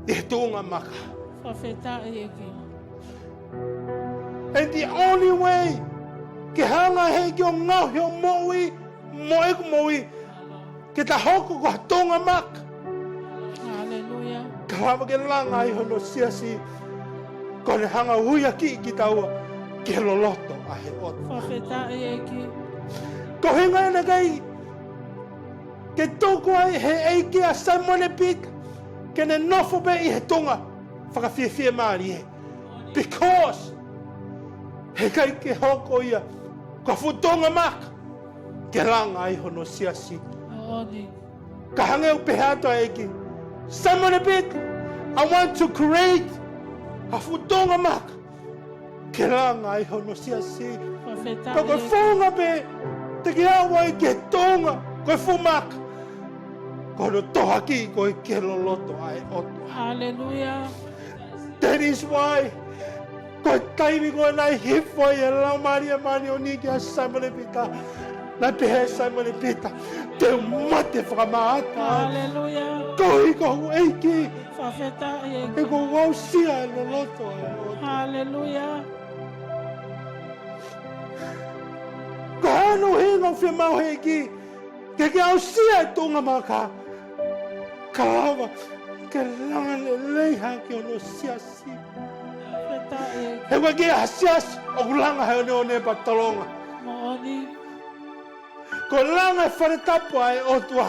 ʻi he tuʻunga maka. Fakafetaʻi ʻEiki. And the only way ke hanga ʻe he ʻEiki ʻo ngaohi hoʻo moʻui mo ʻeku moʻui ke ta hoko ko ha tuʻunga maka, Hallelujah. ka lava ke langa ai hono siasi, ko ʻene hanga ʻo uiakiʻi kitaua ki he loloto ʻa e ʻOtua. Fakafetaʻi ʻEiki. Ko e ʻuhinga ia naʻe ʻikai ke tuku ai ʻe he ʻEiki ʻa Saimone Pita ke ne nofo pē ʻi he tuʻunga fakafiefiemālie. Because heʻikai ke hoko ia ko ha fuʻu tuʻunga maka ke langa ai hono siasi. Moʻoni. Ka hangē ʻoku pehē atu ʻa e ʻEiki, Saimone Pita, I want to create ha fuʻu tuʻunga maka ke langa ai hono siasi. Fakafetaʻi ʻEiki. Pea ko e founga pē te ke aʻu ai ki he tuʻunga ko e fuʻu maka, ko hono tohoakiʻi koe ki he loloto ʻa e ʻOtua. Hallelujah. That is why, ko e taimi ko ē naʻe hifo ai e Laumālie Māʻoniʻoni kia Saimone Pita, naʻe pehē ʻe Saimone Pita, te u mate fakamaʻata. Hallelujah. Koeʻuhi ko hoku ʻEiki. Fakafetaʻi ʻEiki. He kuo u aʻusia e loloto ʻa e ʻOtua. Hallelujah. Ko hono ʻuhinga ʻoku fiemaʻu ʻe he ʻEiki ke ke aʻusia e tuʻunga maka, ka lava ke langa lelei hake hono siasi. Fakafetaʻi ʻEiki. He ʻoku ʻikai ha siasi ʻoku langa he oneone pea tolonga. Moʻoni. Ko e langa e fale tapu ʻa e ʻOtua,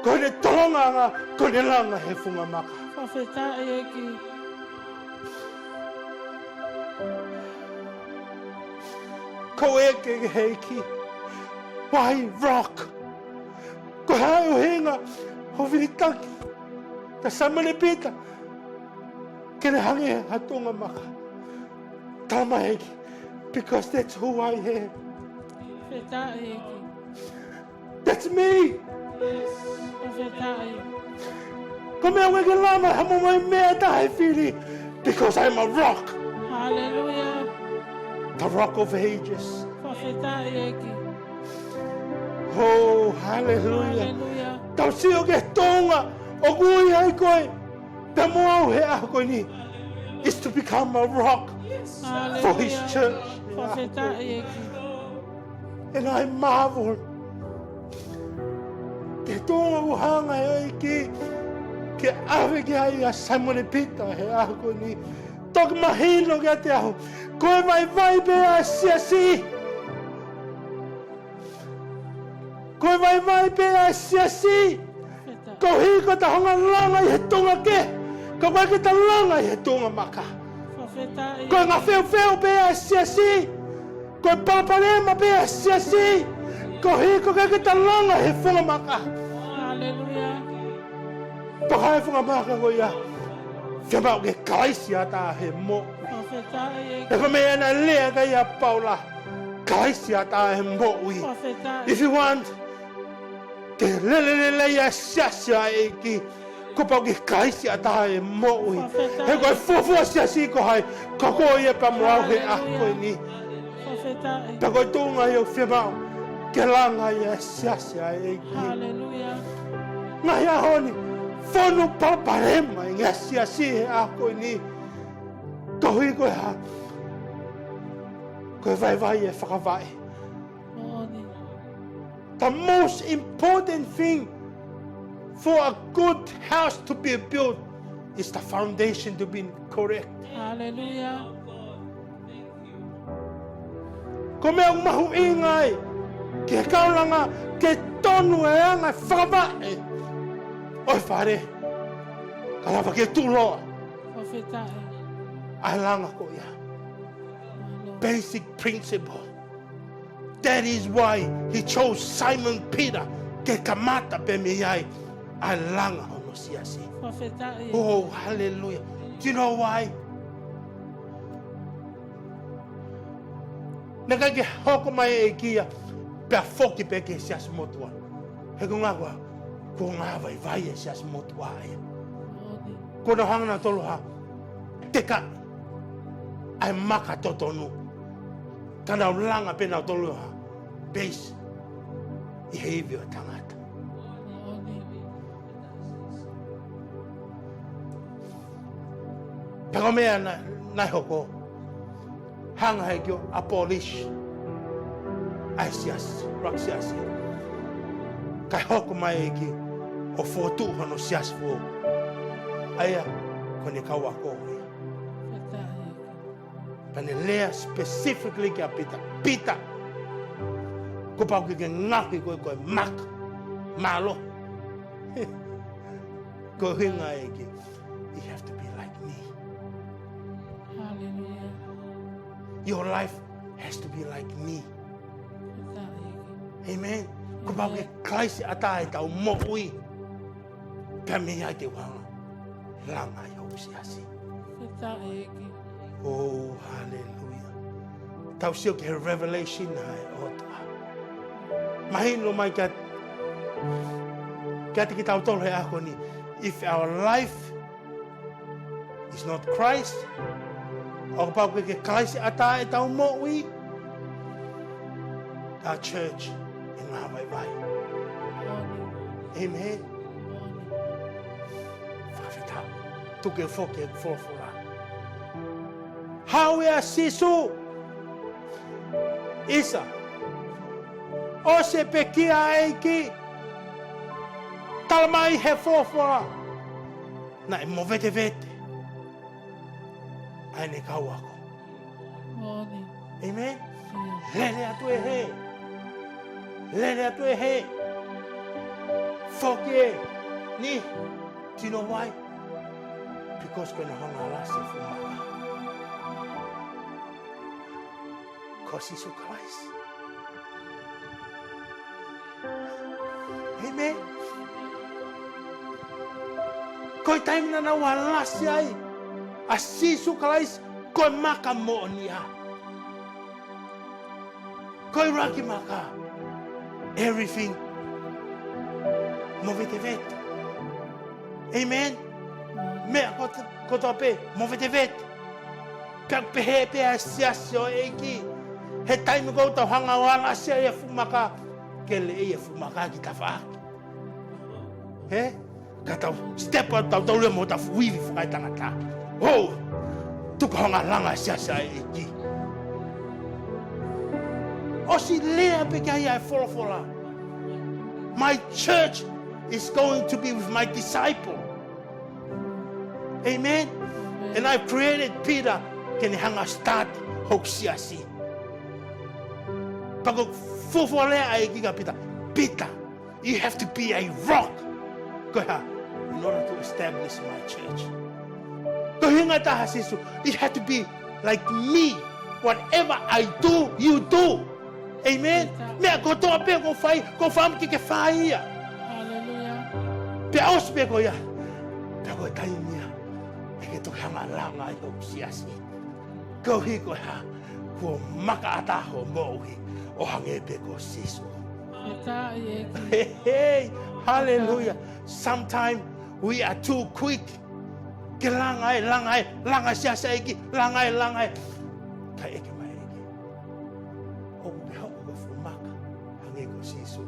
ko ʻene tolongaʻanga, ko ʻene langa he funga maka. Fakafetaʻi ʻEiki. Ko e ʻeke ki he ʻEiki, why rock? Ko e hā e ʻuhinga hoʻo vilitaki kia Saimone Pita ke ne hangē ha tuʻunga maka? Tala mai ʻEiki, because that's who I am. Fakafetaʻi ʻEiki. That's me. Fakafetaʻi. Ko e meʻa ʻoku ʻikai ke lava ha mo mai meʻa ʻe taha he fili, because I'm a rock. Hallelujah. The rock of ages. Fakafetaʻi ʻEiki. Oh, hallelujah. Hallelujah. Tau sio ki he tuʻunga ʻoku ui ai koe pea mo au he ʻaho ko eni. is to become a rock for his church. Fakafetaʻi ʻEiki. And I marvel. Ke tō ʻo hanga ʻe he ʻEiki ke ʻave ki ai ʻa Saimone Pita he ʻaho ko eni. Toki mahino kiate au, ko e vaivai pē ʻa e siasi. Ko e vaivai pē ʻa e siasi. Koeʻuhi ko ʻeta hanga langa ʻi he tuʻunga kehe, ka ʻoku ʻikai ke ta langa ʻi he tuʻunga maka. Fakafetaʻi. Ko e ngafeufeu pē ʻa e siasi. Ko e palopalema pē ʻa e siasi. Koeʻuhi ko e ʻikai ke ta langa he funga maka. Haleluia. Pea ko e funga maka ko ia, fiemaʻu ke Kalaisi ʻatā he moʻui. Fakafetaʻi ʻEiki. He ko e meʻa naʻe lea ki ai ʻa Paula, Kalaisi ʻatā he moʻui. Fakafetaʻi. If you want ke lele lelei ʻa e siasi ʻa e ʻEiki, kuo pau ke Kalaisi ʻatā he moʻui. Fakafetaʻi. He ko e fuofua siasi ko hai? Ko koe ia pea mo au he ʻaho ko eni. Fakafetaʻi. Pea ko e tuʻunga ia ʻoku fiemaʻu ke langa ai ʻa e siasi ʻa e ʻEiki. Haleluia. Ngaahi ʻaho ni, fonu palopalema ʻi he ngaahi siasi he ʻaho ko eni. Koeʻuhi ko e hā? Ko e vaivai e fakavaʻe. Moʻoni. The most important thing for a good house to be built is the foundation to be correct. Haleluia. Ko e meʻa ʻoku mahuʻinga ai ki he kaulanga ke tonu e anga e fakavaʻe ʻo e fale, ka lava ke tuʻuloa. Fakafetaʻi. ʻA e langa ko ia. Mālō. Basic principle. That is why he chose Simon Peter ke kamata pē mei ai ʻa e langa hono siasi. Fakafetaʻi. Oh, hallelujah. Do you know why? Naʻe ʻikai ke hoko mai e ʻEiki ia pea foki pē ki he siasi motuʻa. He ko e ʻuhinga ko e hā? Ko e ngaahi vaivai e siasi motuʻa ia. Kuo nau hanga nautolu ʻo teka ʻa e maka totonu, ka nau langa pē nautolu ʻo base ʻi he ivi ʻo e tangata. Pea ko e meʻa naʻe, naʻe hoko, hanga he ʻEiki ʻo abolish ʻa e siasi, rock siasi. Kae hoko mai e ʻEiki ʻo fokotuʻu hono siasi foʻou. ʻA ia ko ʻene kau ako ia. Pea ne lea specifically kia Pita. Pita, kuo pau ke ke ngaohi koe ko e maka. Mālō. Ko e ʻuhinga e ʻEiki, you have to be like me. Hallelujah. Your life has to be like me. Amen. Kuo pau ke Kalaisi ʻatā ʻetau moʻui. Pea mei ai te u hanga langa ai hoku siasi. Fakafetaʻi ʻEiki. Oh, hallelujah. Tau sio ki he revelation ʻa e ʻOtua. Mahino mai kia, kiate kitautolu he ʻaho ni. If our life is not Christ, ʻoku pau ke ke Kalaisi ʻatā ʻetau moʻui, our church ʻe ngāvaivai. Amen. Fakafetaʻi. Tuku ke u foki he folofola. Haʻu ʻa Sīsū. ʻIsa. ʻOsi e pekia ʻa e ʻEiki. Tala mai he folofola naʻe movetevete ʻa ʻene kau ako. Moʻoni. Amen. Lele atu e hē. Lele atu e hē. Foki e niʻihi. Do you know why? Because ko ʻene hanga ʻo alasi e fuʻu maka ko Sīsū Kalaisi. Amen. Ko e taimi naʻa nau alasi ai ʻa Sīsū Kalaisi, ko e maka moʻonia. Ko e ʻuluaki maka, everything movetevete. Amen. Meʻa kotoa, kotoa pē movetevete. Pea pehē pē ʻa e siasi ʻo e ʻEiki. He taimi ʻoku tau hanga ʻo alasi ai e fuʻu maka, ke leʻei e fuʻu maka ki tafaʻaki. Hē? Ka tau step out, tau tau lea mo hotau fuʻu ivi fakaetangata. Oh, Tuku hoʻo langa siasi ʻa e ʻEiki. ʻOsi lea pē ki ai ʻa e folofola. My church is going to be with my disciple. Amen. And I created Peter ke ne hanga start hoku siasi. Pea ko e fuofua lea ʻa e ʻEiki kia Pita. Pita, you have to be a rock. Ko e hā? In order to establish my church. Ko e ʻuhinga ʻe taha ʻa Sīsū, you have to be like me. Whatever I do, you do. Amen. Meʻa kotoa pē ʻoku ou fai, ʻoku ou fakaʻamu ke ke fai ia. Hallelujah. Pea ʻosi pē ko ia, pea ko e taimi ia ʻe ke toki hanga langa ai hoku siasi. Koeʻuhi ko e hā? Kuo makaʻataʻatā hoʻo moʻui ʻo hangē pē ko Sīsū. Fakafetaʻi ʻEiki. Hey, hey, hallelujah. Sometimes we are too quick. Ke langa e, langa e, langa siasi ʻa e ʻEiki, langa e, langa e. Kae ʻeke mai ʻEiki. ʻOku ke hoko ko e fuʻu maka hangē ko Sīsū?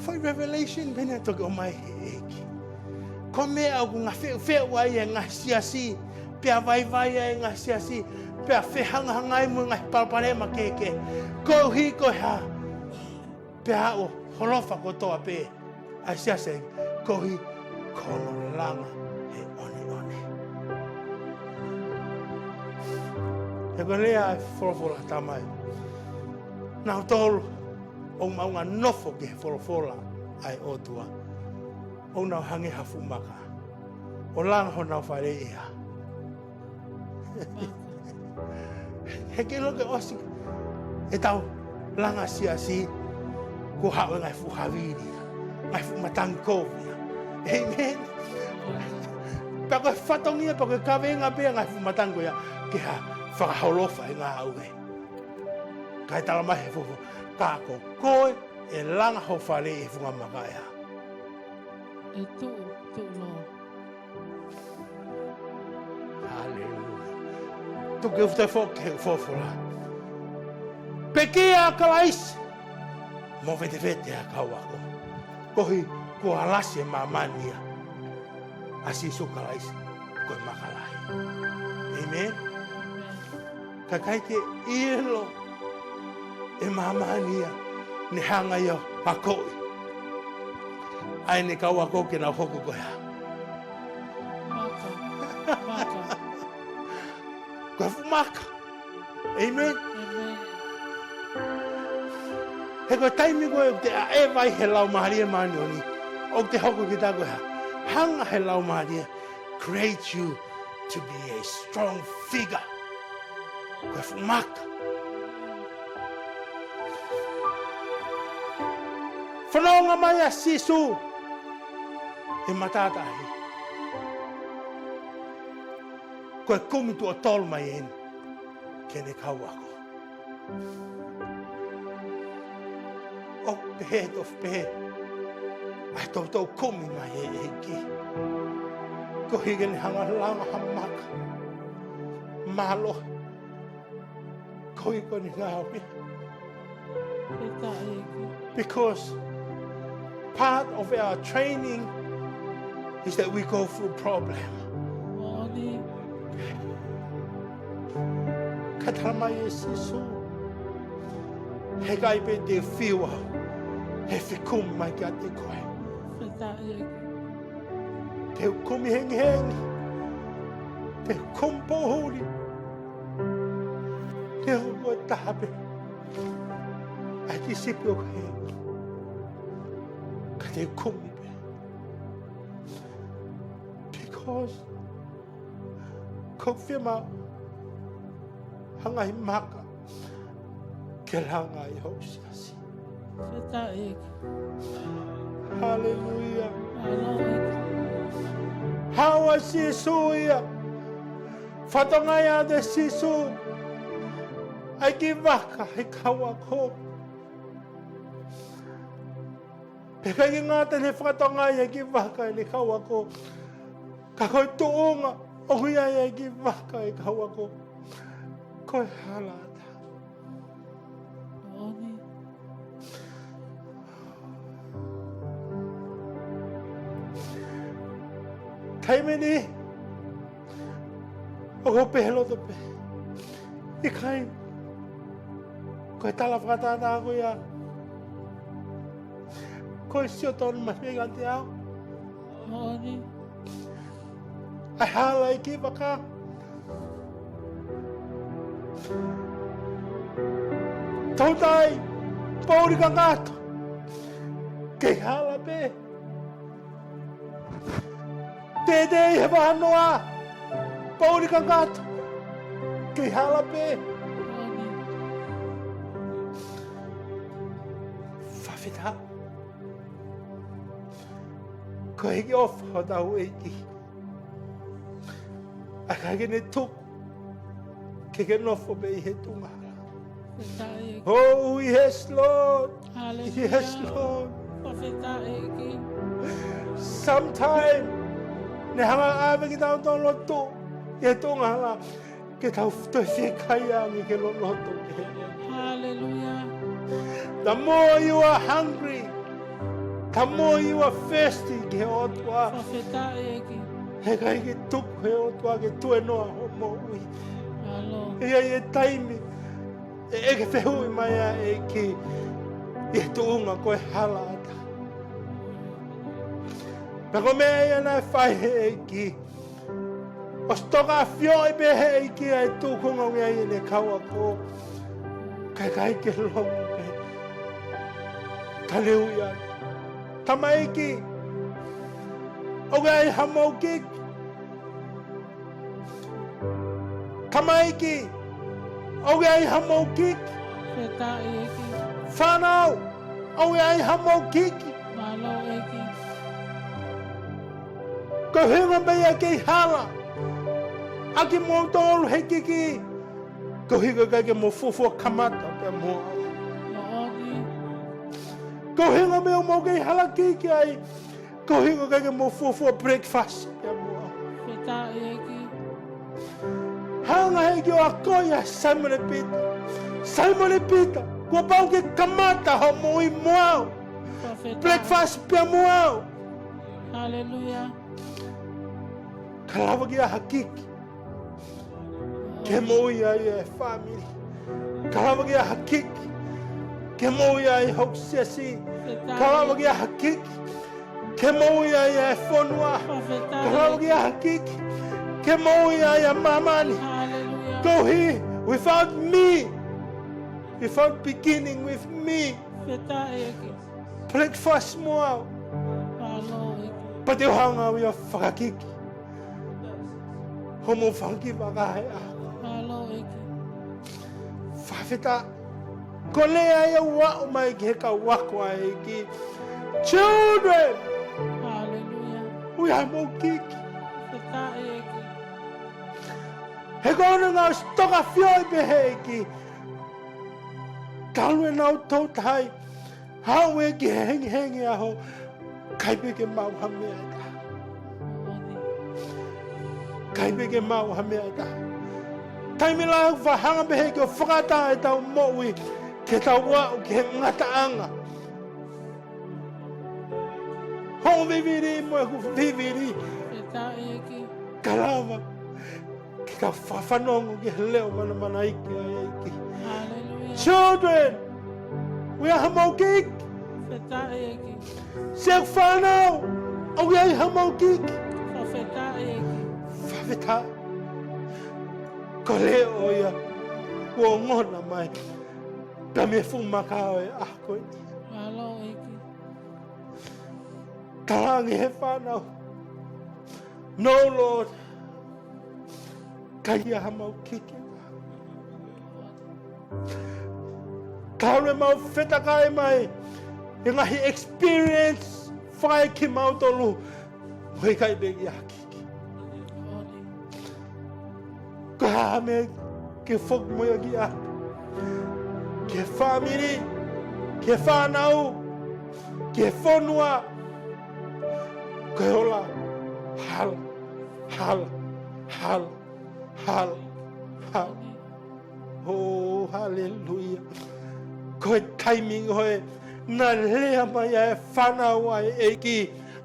Fai revelation pē naʻe toki ʻomai he ʻEiki. Ko e meʻa ʻoku ngāue feʻufaʻu ai e ngaahi siasi, pea vaivai ai e ngaahi siasi, pea fehangahangai mo e ngaahi palopalema kehekehe. Koeʻuhi ko e hā? Pea ʻoku holofa kotoa pē ʻa e siasi koeʻuhi ko hono langa he ʻoneʻone. He ko e lea ʻa e folofola, tamai. Nautolu ʻoku maʻu ngaahi nofo ki he folofola ʻa e ʻOtua, ʻoku nau hangē ha fuʻu maka ʻo langa honau faleʻi ʻe hā? He ke ʻilo ke ʻosi ʻetau langa siasi, kuo haʻu e ngaahi fuʻu havili, ngaahi fuʻu matangi kovi. Amen. Pea ko e fatongia, pea ko e kaveinga pē ʻa e ngaahi fuʻu matangi ko ia ke hā? Fakaholofa e ngāue. Kae talamai he folofola, ka ko koe ʻe langa ho faleʻi he funga maka ʻe hā? ʻE tuʻu, tuʻu noa. Haleluia. Tuku ke u toe foki ki he folofola. Pekia ʻa Kalaisi, movetevete ʻa e kau ako. Koeʻuhi kuo alasi e māmani ia ʻa Sīsū Kalaisi ko e maka lahi. Amen. Ka ʻikai ke ʻilo ʻe māmani ia, ne hanga ia ʻo akoʻi ʻa ʻene kau ako ke nau hoko ko e hā? Maka. Maka. Ko e fuʻu maka. Amen. Amen. He ko e taimi ko ē ʻoku te ʻaʻeva ai he Laumālie Māʻoniʻoni, ʻoku te hoko kita ko e hā? Hanga he Laumālie create you to be a strong figure. Ko e fuʻu maka. Fanongo mai ʻa Sīsū he matātahi. Ko e kumi tuʻo tolu mai eni ki heʻene kau ako. ʻOku pehē tofu pehē ʻa e toutou kumi mai ʻa e ʻEiki. Koeʻuhi ke ne hanga langa ha maka mālohi. Koeʻuhi ko ʻene ngāue. Fakafetaʻi ʻEiki. Because part of our training is that we go through problem. Moʻoni. Ka talamai ʻe Sīsū, heʻikai pē te u fiu au he fekumi mai kiate koe. Fakafetaʻi ʻEiki. Te u kumi hengihengi, te u kumi poʻuli, te u kumi taha pē ʻa e kau sipi ʻo e ʻEiki. Ka te u kumi pē. Because ʻoku ou fiemaʻu ha ngaahi maka ke langa ai hoku siasi. Fakafetaʻi ʻEiki. Haleluia. Haleluia. Haʻu ʻa Sīsū ia. Fakatokangaʻi ʻe Sīsū ʻa e kiʻi vaka he kau ako. Pea ʻikai ke ngata he fakatokangaʻi ʻa e kiʻi vaka ʻene kau ako, ka ko e tuʻunga ʻoku ʻi ai ʻa e kiʻi vaka ʻa e kau ako, ko e halaʻatā. Moʻoni. Taimi ni, ʻoku ou pehē loto pē, ʻikai, ko e tala fakatātā ko ia, ko e sio tonu mai pē kiate au. Moʻoni. ʻA e hala ʻEiki, vaka. Toutai, poʻuli kakato, kei hala pē. Tētē ʻi he vahanoa, poʻuli kakato, kei hala pē. Fakafetaʻi. Ko e ʻEiki ʻofa hotau ʻEiki. ʻIkai ke ne tuku ke ke nofo pē ʻi he tuʻunga hala. Fakafetaʻi. Oh, yes, Lord. Hallelujah. Yes, Lord. Fakafetaʻi ʻEiki. Sometime, ne hanga ʻo ʻave kitautolu ʻo tuʻu ʻi he tuʻunga hala ke tau toe fiekaia ange ke loloto pē. Hallelujah. The more you are hungry, the more you are thirsty ki he ʻOtua. Fakafetaʻi ʻEiki. Heʻikai ke tuku he ʻOtua ke tuenoa hoʻo moʻui. Mālō. ʻE ʻi ai e taimi ʻe, ʻe ke fehuʻi mai ai ʻEiki ʻi he tuʻunga ko e hala ʻatā. Pea ko e meʻa ia naʻe fai he ʻEiki. ʻOsi toka ʻafioʻi pē he ʻEiki ʻa e tūkunga ʻoku ʻi ai ʻene kau ako. Kae ʻikai ke longo pē. Ka leu ia. Tamaiki, ʻoku ʻi ai hamou kiki? Tamaiki, ʻoku ʻi ai hamou kiki? Fakafetaʻi ʻEiki. Fānau, ʻoku ʻi ai hamou kiki? Mālō ʻEiki. Ko e ʻuhinga meʻa ia kei hala ʻa kimoutolu he kiki, koeʻuhi ko e ʻikai ke mou fuofua kamata pea mo au. Moʻoni. Ko e ʻuhinga meʻa ʻoku mou kei hala kiki ai, koeʻuhi ko e ʻikai ke mou fuofua breakfast pea mo au. Fakafetaʻi ʻEiki. Hanga he ʻEiki ʻo akoʻi ʻa Saimone Pita. Saimone Pita, kuo pau ke kamata hoʻo moʻui mo au. Fakafetaʻi. Breakfast pea mo au. Hallelujah. Ka lava ke ʻi ai ha kiki ke moʻui ai e fāmili. Ka lava ke ʻi ai ha kiki ke moʻui ai hoku siasi. Fakafetaʻi. Ka lava ke ʻi ai ha kiki ke moʻui ai e fonua. Fakafetaʻi. Ka lava ke ʻi ai ha kiki ke moʻui ai ʻa māmani. Hallelujah. Koeʻuhi, without me, without beginning with me, Fakafetaʻi ʻEiki. Breakfast mo au. Mālō ʻEiki. Pea te u hanga au ia ʻo fakakiki hoʻomou fanga kiʻi vaka he ʻaho. Mālō ʻEiki. Fakafetaʻi. Ko e lea ia ʻoku aʻu mai ki he kau ako ʻa e ʻEiki. Children! Hallelujah. ʻOku ʻi ai hamou kiki? Fakafetaʻi ʻEiki. He ko hono ʻuhinga ʻosi toka ʻafioʻi pē he ʻEiki. Talu ʻenau toutai, haʻu ia ki he hengihengi ʻaho, ʻikai pē ke maʻu ha meʻa ʻe taha. ʻIkai pē ke maʻu ha meʻa ʻe taha. Taimi lahi ʻoku faʻa hanga pē he ʻEiki ʻo fakaʻatā ʻetau moʻui ke tau aʻu ki he ngataʻanga hoʻo vivili mo ʻeku vivili. Fakafetaʻi ʻEiki. Ka lava ke tau fakafanongo ki he leʻo manamanaʻi ʻa e ʻEiki. Hallelujah. Children, ʻoku ʻi ai hamou kiki? Fakafetaʻi ʻEiki. Siʻoku fānau, ʻoku ʻi ai hamou kiki? Fakafetaʻi ʻEiki. Fakafetaʻi. Ko e leʻo ia kuo ongona mai pea mei he fuʻu maka ʻo e ʻaho ko eni. Mālō ʻEiki. Talaange he fānau, no Lord, ʻikai ʻi ai hamau kiki. Talu ʻemau fetakai mai he ngaahi experience fai kimautolu, ʻoku ʻikai pē ke ʻi ai ha kiki. Ko e hā ha meʻa ke foki mo ia ki ai? Ki he fāmili, ki he fānau, ki he fonua. Ko e ola hala, hala, hala, hala, hala. Oh, haleluia. Ko e taimi ko ē naʻe lea mai ai e fānau ʻa e ʻEiki,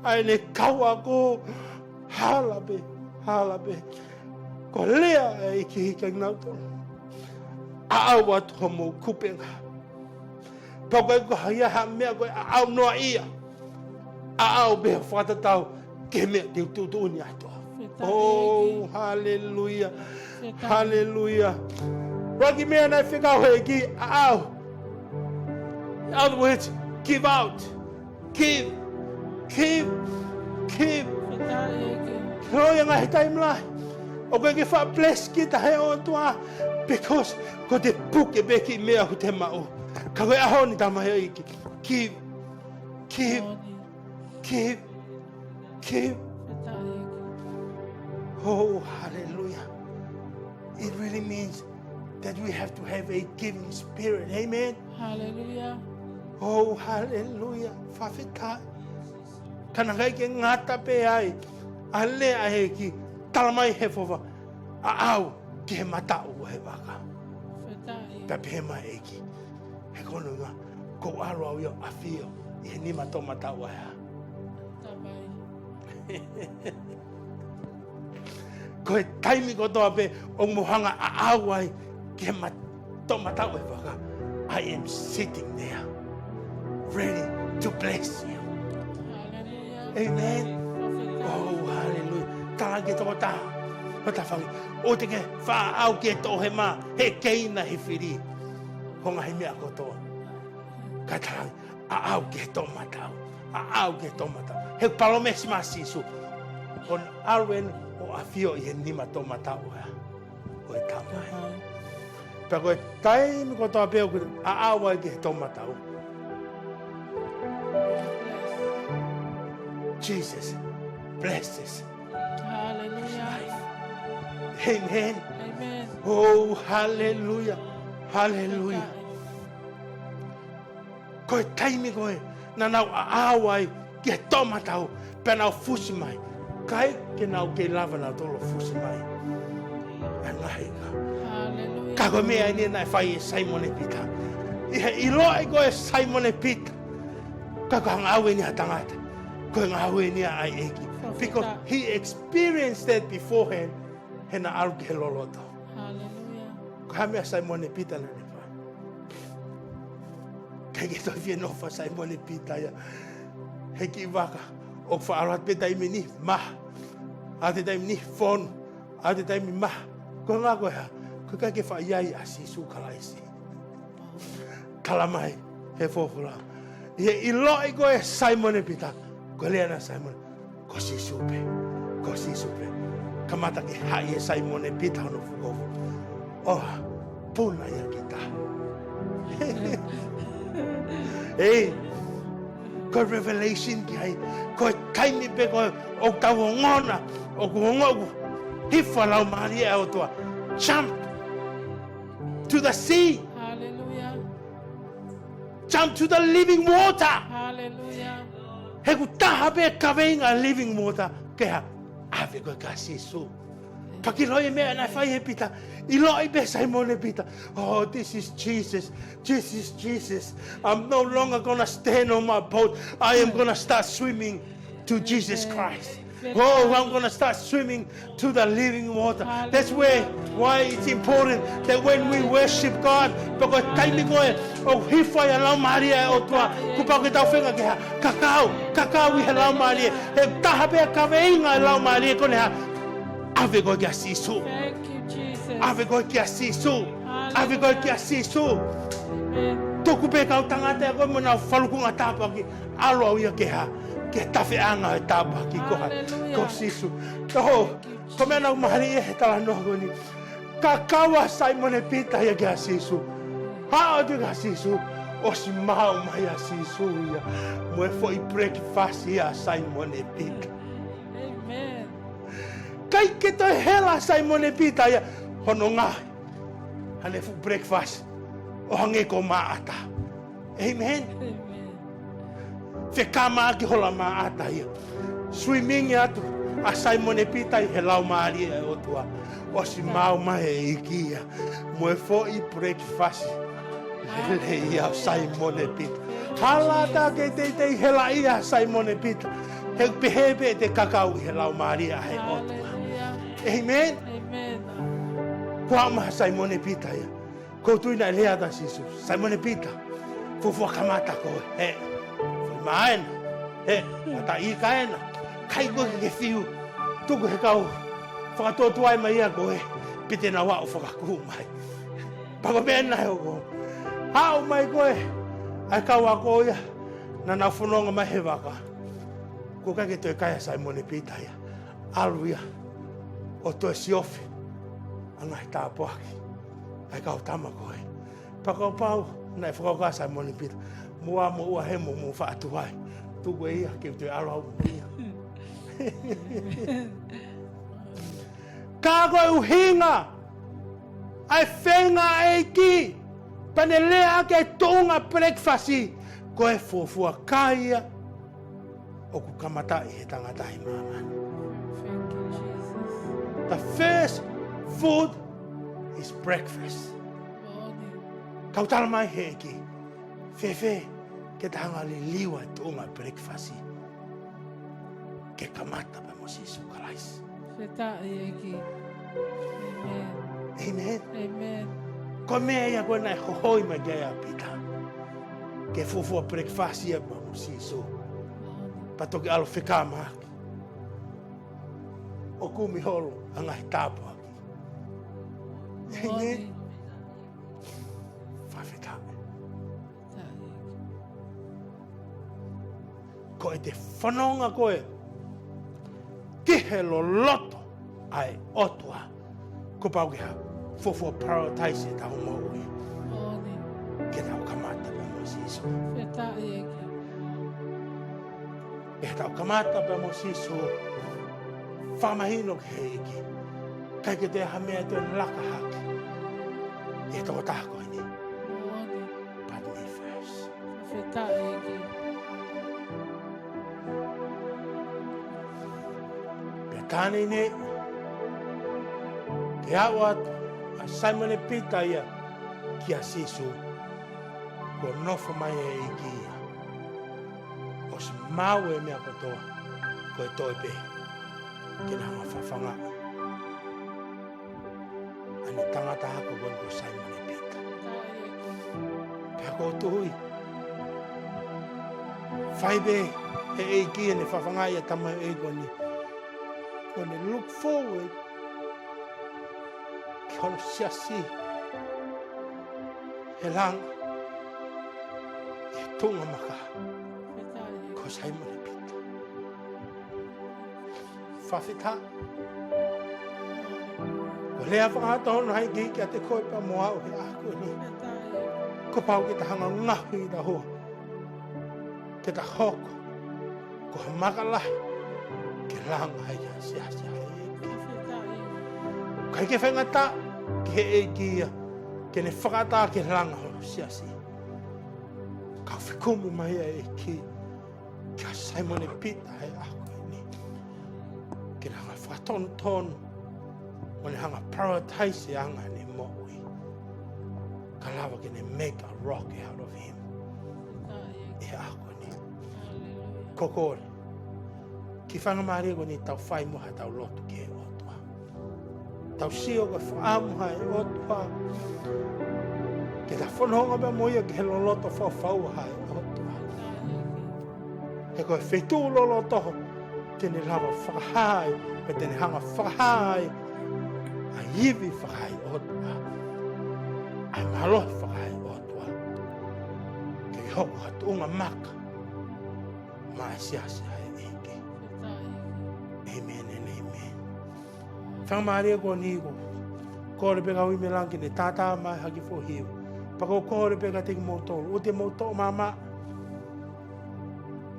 ʻa ʻene kau ako, Hala pē, hala pē. Ko e lea ʻa e ʻEiki kia kinautolu: ʻAʻau atu homou kupenga. Pea ko e ko hai ha meʻa ko e ʻaʻau noa ia, ʻaʻau pē ʻo fakatatau ki he meʻa te u tuʻutuʻuni atu. Fakafetaʻi ʻEiki. Oh, hallelujah. Fakafetaʻi. Hallelujah. Ua ki he meʻa naʻe fekau he ʻEiki, ʻaʻau. In other words, give out. Give. Give. Give. Fakafetaʻi ʻEiki. Ko e ngaahi taimi lahi ʻoku ʻikai ke faʻa bless kita he ʻOtua, because ko e puke pē kiʻi meʻa ʻoku te maʻu. Ka ko e ʻaho ni, tamaioʻeiki, give. Give. Moʻoni. Give. Give. Fakafetaʻi ʻEiki. Oh, hallelujah. It really means that we have to have a giving spirit. Amen. Hallelujah. Oh, hallelujah. Fakafetaʻi. Ka naʻe ʻikai ke ngata pē ai ʻa e lea ʻa e ʻEiki, talamai he folofola, ʻaʻau ki he mataʻu ʻo e vaka. Fakafetaʻi. Pea pehē mai e ʻEiki, he ko hono ʻuhinga, kuo u ʻalu au ia ʻo ʻafio ʻi he nima toʻomataʻu ʻa e hā? Tapai. Ko e taimi kotoa pē ʻoku mou hanga ʻo ʻaʻau ai ki he ma-, toʻomataʻu ʻo e vaka, I am sitting there, ready to bless you. Hallelujah. Amen. Fakafetaʻi. Oh, hallelujah. Talaange ki he tokotaha, ko e tafaʻaki, ʻoua te ke faʻa ʻaʻau ki he toʻohema, he keina ʻe he fili hoʻo ngaahi meʻa kotoa. Ka talaange, ʻaʻau ki he toʻomataʻu. ʻAʻau ki he toʻomataʻu. He palōmesi mai ʻa Sīsū, ko hono ʻalu eni ʻo ʻafio ʻi he nima toʻomataʻu ʻo e, ʻo e Tamai. Pea ko e taimi kotoa pē ʻoku ʻaʻau ai ki he toʻomataʻu, Jesus blesses. Hallelujah. Life. Amen. Amen. Oh, hallelujah. Hallelujah. Ko e taimi ko ē naʻa nau ʻaʻau ai ki he toʻomataʻu, pea nau fusi mai. ʻIkai ke nau kei lava nautolu ʻo fusi mai ʻa e ngaahi ika. Hallelujah. Ka ko e meʻa eni naʻe fai ʻe Saimone Pita. ʻI he ʻiloʻi ko ē ʻe Saimone Pita, ʻikai ko e ngāue eni ʻa e tangata, ko e ngāue eni ia ʻa e ʻEiki. Fakafetaʻi. Because he experienced that beforehand, he naʻa ʻalu ki he loloto. Hallelujah. Ko e hā e meʻa ʻa Saimone Pita naʻa ne fai? ʻIkai ke toe fie nofo ʻa Saimone Pita ia he kiʻi vaka. ʻOku faʻa ʻalu atu pē taimi ni, maha. ʻAlu atu taimi ni, fonu. ʻAlu atu taimi, maha. Ko e ʻuhinga ko e hā? Ko e ʻikai ke faʻa ʻi ai ʻa Sīsū Kalaisi. Talamai he folofola, ʻi he ʻiloʻi ko ē ʻe Saimone Pita, ko e lea ena ʻa Saimone, ko Sīsū pē, ko Sīsū pē. Kamata ke haʻi ʻe Saimone Pita hono fuʻu kofu. ʻOa, puna ia kita. Ei, ko e revelation ki ai, ko e taimi pē ko ē ʻoku tau ongona, ʻoku ongo ʻoku hifo ʻa e Laumālie ʻo e ʻOtua. Jump to the sea. Hallelujah. Jump to the living water. Hallelujah. He ʻoku taha pē kaveinga living water, ke hā? ʻAve koe kia Sīsū. Pea ke ʻilo e meʻa naʻe fai ʻe Pita. ʻIloʻi pē ʻe Saimone Pita, "Oh, this is Jesus. This is Jesus. I'm no longer gonna stand on my boat. I am gonna start swimming to Jesus Christ. Oh, I'm gonna start swimming to the living water." That's where, why it's important that when we worship God, pea ko e taimi ko ē ʻoku hifo ai ʻa e Laumālie ʻo e ʻOtua, kuo pau ke tau feinga ke hā? Kakau, kakau ʻi he Laumālie. He taha pē kaveinga ʻo e Laumālie ko eni hā? ʻAve koe kia Sīsū. Thank you, Jesus. ʻAve koe kia Sīsū. Hallelujah. ʻAve koe kia Sīsū. Amen. Tuku pē kau tangata ia ko ē mo ʻenau falukunga tāpuaki, ʻalu au ia ke hā? Ke tafeʻanga ʻo e tāpuaki ko hā? Hallelujah. Ko Sīsū. Oh, thank you, ko e meʻa naʻe mālie he talanoa ko eni. Kakau ʻa Saimone Pita ia kia Sīsū. Haʻu atu kia Sīsū. ʻOsi maʻu mai ʻa Sīsū ia mo e foʻi breakfast ia ʻa Saimone Pita. Amen. ʻIkai ke toe hela ʻa Saimone Pita ia hono ngaohi haʻane fuʻu breakfast ʻo hangē ko e maʻata. Amen. Amen. Fekamaʻaki hola maʻata ia. Swimming atu ʻa Saimone Pita ʻi he Laumālie ʻo e ʻOtua. ʻOsi maʻu mai ʻe he ʻEiki ia mo e foʻi breakfast lelei ia ʻo Saimone Pita. Hala ʻatā ke teitei hela ia ʻa Saimone Pita. He ʻoku pehē pē ʻete kakau ʻi he Laumālie ʻa e ʻOtua. Hallelujah. Amen. Amen. Ko e ʻomai ʻa Saimone Pita ia. ʻOku ou tui naʻe lea atu ʻa Sīsū, Saimone Pita, fuofua kamata koe. He, foʻi mā ena. He, mataʻi ika ena. ʻIkai ko e ke fiu. Tuku he kau fakatuotuai mai ia ko e, pea te nau aʻu fakakū mai. Pea ko e meʻa naʻe hoko. Aʻu mai ko e, ʻa e kau ako ia, naʻa nau fononga mai he vaka. ʻOku ʻikai ke toe kai ʻa Saimone Pita ia. ʻAlu ia ʻo toe siofi ʻa e ngaahi tāpuaki ʻa e kau tama ko e. Pea kapau naʻe fakakaukau ʻa Saimone Pita, mou ō mo ua he mo mou faʻa tuai. Tuku ʻe ia ke u toe ʻalu au mo ia. Ka ko e ʻuhinga ʻa e feinga ʻa e ʻEiki, pea ne lea ʻaki e tuʻunga breakfast, ko e fuofua kai ia ʻoku kamataʻi he tangata ʻi māmani. Thank you, Jesus. The first food is breakfast. Lord. Kau tala mai he ʻEiki, fēfē ke ta hanga ʻo liliu ʻa e tuʻunga breakfast ke kamata pē mo Sīsū Kalaisi. Fakafetaʻi ʻEiki. Amen. Amen. Amen. Ko e meʻa ia ko ē naʻe hohoi mai ki ai ʻa Pita. Ke fuofua breakfast ia pea mo Sīsū. Pea toki ʻalu ʻo fekamahaki ʻo kumi holo ʻa e ngaahi tāpuaki. Amen. Fakafetaʻi. Ko ʻete fononga ko ē ki he loloto ʻa e ʻOtua, kuo pau ke hā, fuofua prioritize ʻetau moʻui. Ke tau kamata pē mo Sīsū. Fakafetaʻi ʻEiki. Ke tau kamata pē mo Sīsū. Fakamahino ki he ʻEiki, ʻikai ke toe ha meʻa ʻe toe laka hake ʻi he tokotaha ko eni. But me first. Fakafetaʻi ʻEiki. Pea tā neʻineʻi ke aʻu atu ʻa Saimone Pita ia kia Sīsū, kuo nofo mai e ʻEiki ia. ʻOsi maʻu e meʻa kotoa, ko e toe pē ke na hanga ʻo fafangaʻi ʻa ʻene tangata ako ko eni ko Saimone Pita. Pea ʻoku ou tui, fai pē ʻe he ʻEiki ʻene fafangaʻi ʻa e tamaioʻeiki ko eni, ko ʻene look forward ki hono siasi he langa ʻi he tuʻunga maka ko Saimone Pita. Fakafetaʻi. Ko e lea fakahangatonu ʻa e ʻEiki kiate koe pea mo au he ʻaho ni. Kuo pau ke ta hanga ʻo ngaohi ʻi he ʻaho ke ta hoko ko ha maka lahi ke langa ai ʻa e siasi ʻa e ʻEiki. ʻIkai ke faingataʻa ki he ʻEiki ia ke ne fakaʻatā ke langa hono siasi. Ka ʻoku fekumi mai ʻa e ʻEiki kia Saimone Pita he ʻaho ni ke ne hanga ʻo fakatonutonu mo ne hanga ʻo prioritize e anga ʻene moʻui, ka lava ke ne make a rock out of him. ʻI he ʻaho ni. Hallelujah. Ko e kole, kiʻi faingamālie ko eni tau fai mo haʻatau lotu ki he ʻOtua. Tau sio ko e fakaʻamu ʻa e ʻOtua ke ta fononga pea mo ia ki he loloto faufaua ʻa e ʻOtua. He ko e feituʻu loloto te ne lava fakahā ai, pea te ne hanga fakahā ai ʻa e ivi faka-ʻOtua, ʻa e mālohi faka-ʻOtua, ke hoko ha tuʻunga maka maʻa e siasi ʻa e ʻEiki. Amen and amen. Faingamālie ko eni ko e kole pē ki he ʻEiki ke ne tātā mai ha kiʻi foʻi hiva. Pea ko e kole pē kiate kimoutolu, ʻoua te mou toʻo maʻamaʻa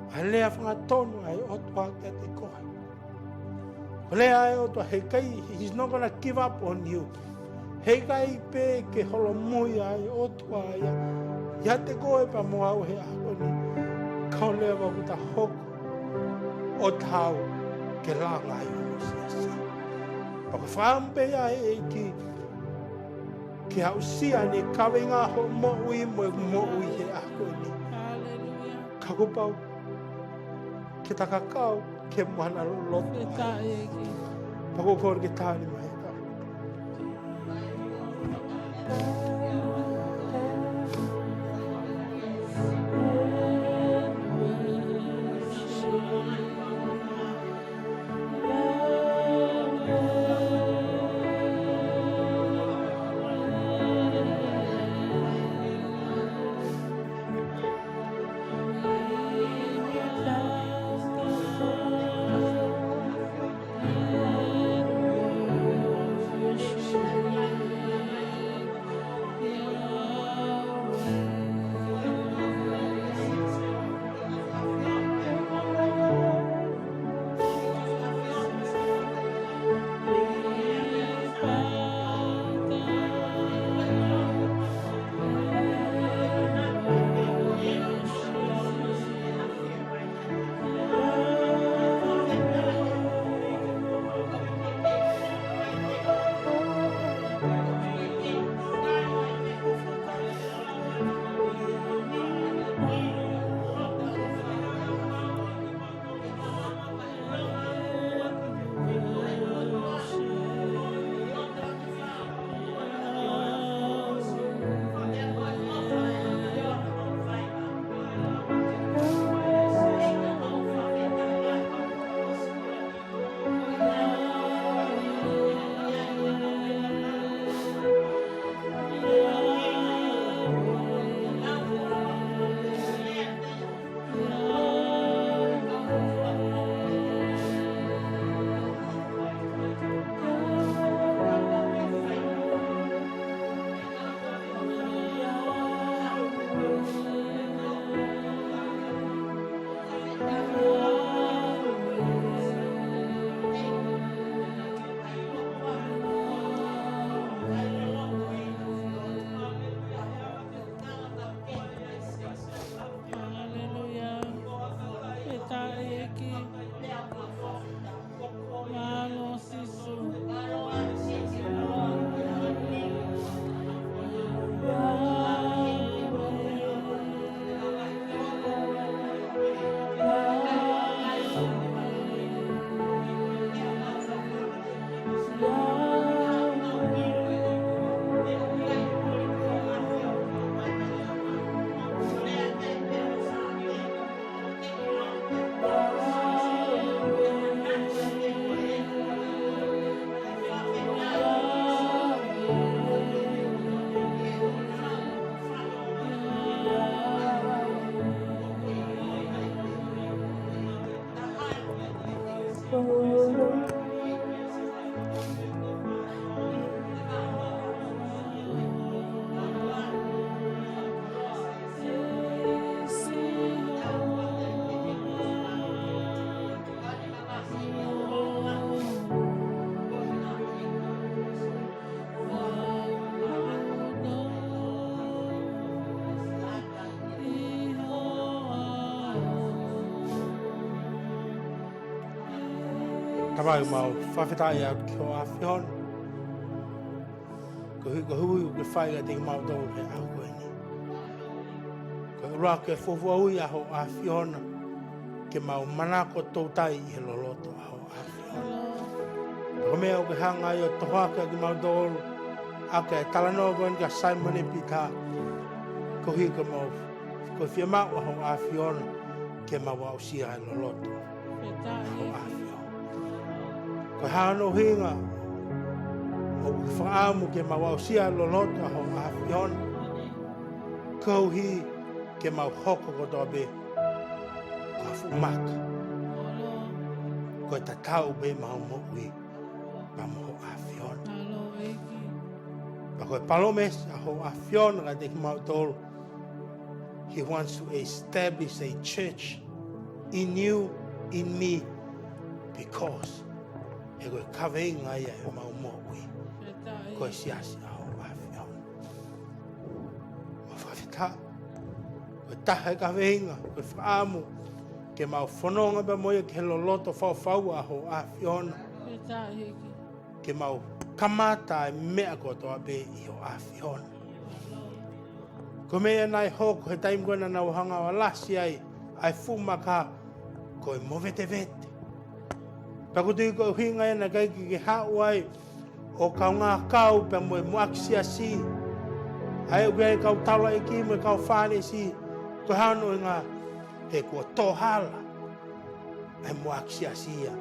ʻa e lea fakahangatonu ʻa e ʻOtua kiate koe. Ko e lea ʻa e ʻOtua, heʻikai, he's not gonna give up on you. Heʻikai pē ke holomui ʻa e ʻOtua ia ʻiate koe pea mo au he ʻaho ni, kae ʻoua leva kuo ta hoko ʻo tau ke langa ai hono siasi. Pea ko e fakaʻamu pē ia ʻa e ʻEiki ke aʻusia ʻene kaveinga hoʻo moʻui mo ʻeku moʻui he ʻaho ni. Hallelujah. Ka kuo pau ke ta kakau ki he maka loloto. Pea ko e kole ke tali mai e tau. Haleluia. Pea taʻeiki. Mālō Sīsū. Tamai, mau fakafetaʻi atu ki hoʻo ʻAfio na. Koeʻuhi ko e hui ʻoku ke fai kiate kimautolu he ʻaho ko eni. Ko e ʻuluaki fuofua ui ʻa hoʻo ʻAfio na, ke mau manako toutai ʻi he loloto ʻa hoʻo ʻAfio na. Ko e meʻa ʻoku ke hanga ai ʻo tohoakiʻi kimautolu, ʻaki e talanoa ko eni kia Saimone Pita, koeʻuhi ko e mau, ko e fiemaʻu ʻa hoʻo ʻAfio na, ke mau aʻusia e loloto ʻa hoʻo ʻAfio. Ko e hā hono ʻuhinga ʻoku ke fakaʻamu ke mau aʻusia e loloto ʻa hoʻo ʻAfio na? Koeʻuhi ke mau hoko kotoa pē ko ha fuʻu maka. Ko e tatau pē ʻemau moʻui pea mo hoʻo ʻAfio na. Pea ko e palōmesi ʻa hoʻo ʻAfio na kiate kimautolu, He wants to establish a church in you, in me, because he ko e kaveinga ia ʻemau moʻui. Ko e siasi ʻa hoʻo ʻAfio na. Mau fakafetaʻi. Ko e taha e kaveinga, ko e fakaʻamu ke mau fononga pea mo ia ki he loloto faufaua ʻa hoʻo ʻAfio na. Ke mau kamata e meʻa kotoa pē ʻi hoʻo ʻAfio na. Ko e meʻa naʻe hoko he taimi ko ē naʻa nau hanga ʻo alasi ai ʻa e fuʻu maka, ko ko e movetevete. Pea ʻoku ou tui ko e ʻuhinga ia naʻe ʻikai ke ke haʻu ai ʻo kaungā kau pea mo e muʻaki siasi. ʻA ia ʻoku ʻi ai e kau taulaʻeiki mo e kau Fālesi, ko e hā hono ʻuhinga? He kuo tō hala ʻa e muʻaki siasi ia.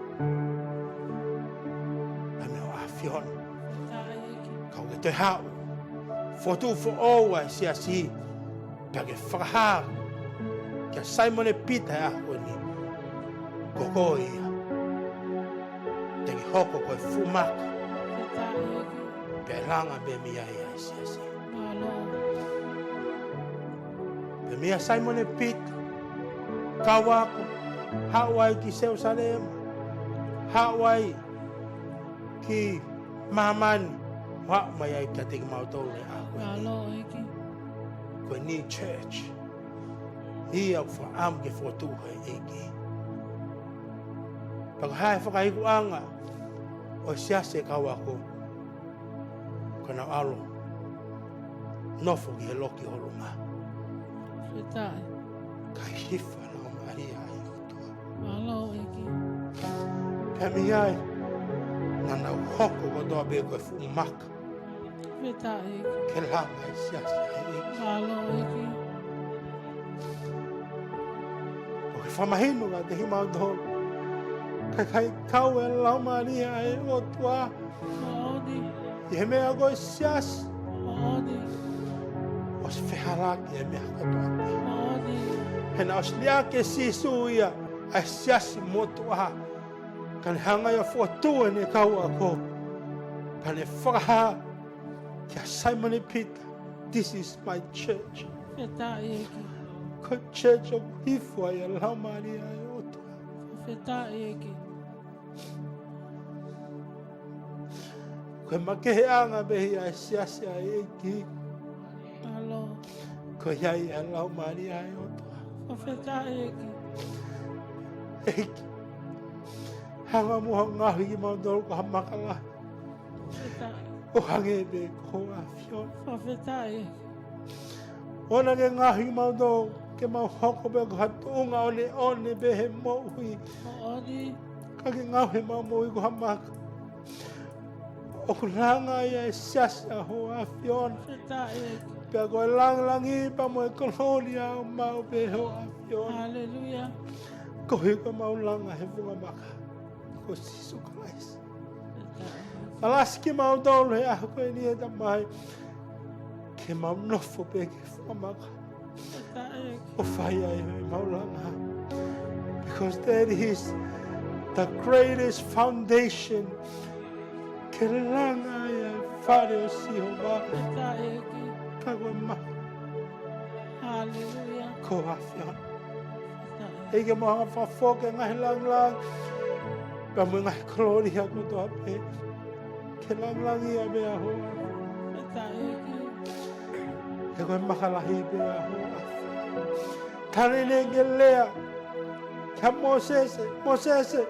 ʻA e meʻa ʻo e ʻAfiona. Ka ʻoku ke toe haʻu, fokotuʻu foʻou ʻa e siasi, pea ke fakahā kia Saimone Pita he ʻaho ni, ko koe ia te ke hoko ko e fuʻu maka. Pea langa pē mei ai ʻa e siasi. Pea meia Saimone Pita, kau ako, haʻu ai ki Selusalema, haʻu ai ki māmani, ʻo haʻu mai ai kiate kimautolu he ʻaho ni. Ko e new church ia ʻoku fakaʻamu ke fokotuʻu ʻe he ʻEiki. Pea ko e hā e fakaikuʻanga ʻo e siasi e kau ako? Ko ʻenau ʻalu ʻo nofo ki he loki ʻo ʻolunga. Kae hifo ʻa e Laumālie ʻa e ʻOtua. Pea mei ai, naʻa nau hoko kotoa pē ko e fuʻu maka. Ke langa e siasi ʻa e ʻEiki. ʻOku fakamahino kiate kimautolu, ka ʻikai kau e Laumālie ʻa e ʻOtua ʻi he meʻa ko e siasi, ʻosi fehālaaki e meʻa kotoa pē. He naʻe ʻosi liʻaki ʻe Sīsū ia ʻa e siasi motuʻa, ka ne hanga ia ʻo fokotuʻu ʻene kau ako. Ka ne fakahā kia Saimone Pita, "This is my church." Ko e church ʻoku hifo ai e Laumālie ʻa e ʻOtua. Ko e makeheʻanga pē ia ʻa e siasi ʻa e ʻEiki. Ko ia ʻa e Laumālie ʻa e ʻOtua. ʻEiki, hanga muʻa ʻo ngaohi kimautolu ko ha maka lahi, ʻo hangē pē ko ho ʻAfiona. ʻOua naʻa ke ngaohi kimautolu ke mau hoko pē ko ha tuʻunga ʻoneʻone pē he moʻui, ka ke ngaohi ʻemau moʻui ko ha maka ʻoku langa ai ʻa e siasi ʻa ho ʻAfiona. Pea ko e langilangi pea mo e kolōlia ʻoku maʻu pē ʻe ho ʻAfiona. Koeʻuhi ko ʻemau langa he funga maka ko Sīsū Kalaisi. Alasi kimautolu he ʻaho ko eni, ʻe Tamai, ke mau nofo pē ki he funga maka ʻo fai ai ʻemau langa. Because that is the greatest foundation. Ke langa ai ʻa e fale ʻo Sihova. Ka ko e maka. Ko ho ʻAfiona. ʻEiki, mau hanga ʻo fakafoki e ngaahi langilangi pea mo e ngaahi kolōlia kotoa pē ke langilangiʻia pē ʻa ho ʻAfiona. He ko e maka lahi pē ʻa ho ʻAfiona. Tali ne ke lea kia Mōsese, "Mōsese,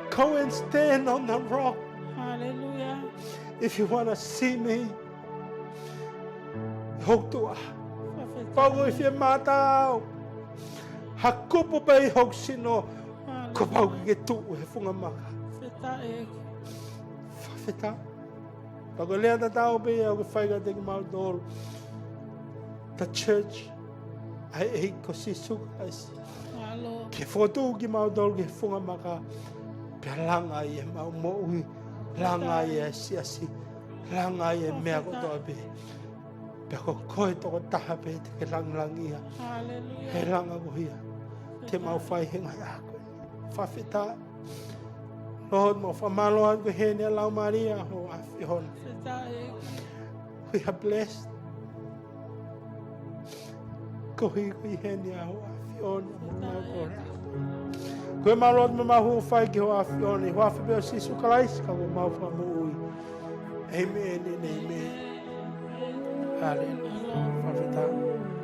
go and stand on the rock if you wanna see me." Hoku tuʻa, pau ke fie mātā au. Ha kupu pē ʻi hoku sino, kuo pau ke ke tuʻu he funga maka. Fakafetaʻi. Pea ko e lea tatau pē ia ʻoku fai kiate kimautolu, the church ʻa e ʻEiki ko Sīsū Kalaisi. Ke fokotuʻu kimautolu ki he funga maka, pea langa ai ʻemau moʻui, langa ai e siasi, langa ai e meʻa kotoa pē. Pea ko koe tokotaha pē te ke langilangiʻia he langa ko ia te mau fai he ngaahi ʻaho ko eni. Fakafetaʻi. Lord, mau fakamālō atu ko e ʻi heni ʻa e Laumālie ʻa ho ʻAfiona. We are blessed. Koeʻuhi ko e ʻi heni ʻa ho ʻAfiona mo mau ko e lea. Ko e mau lotu mo mau hūfaki ki ho ʻAfiona, ʻi he huafa pē ʻo Sīsū Kalaisi ko homau Fakamoʻui. ʻĒmeni, ʻēmeni. Haleluia. Fakafetaʻi.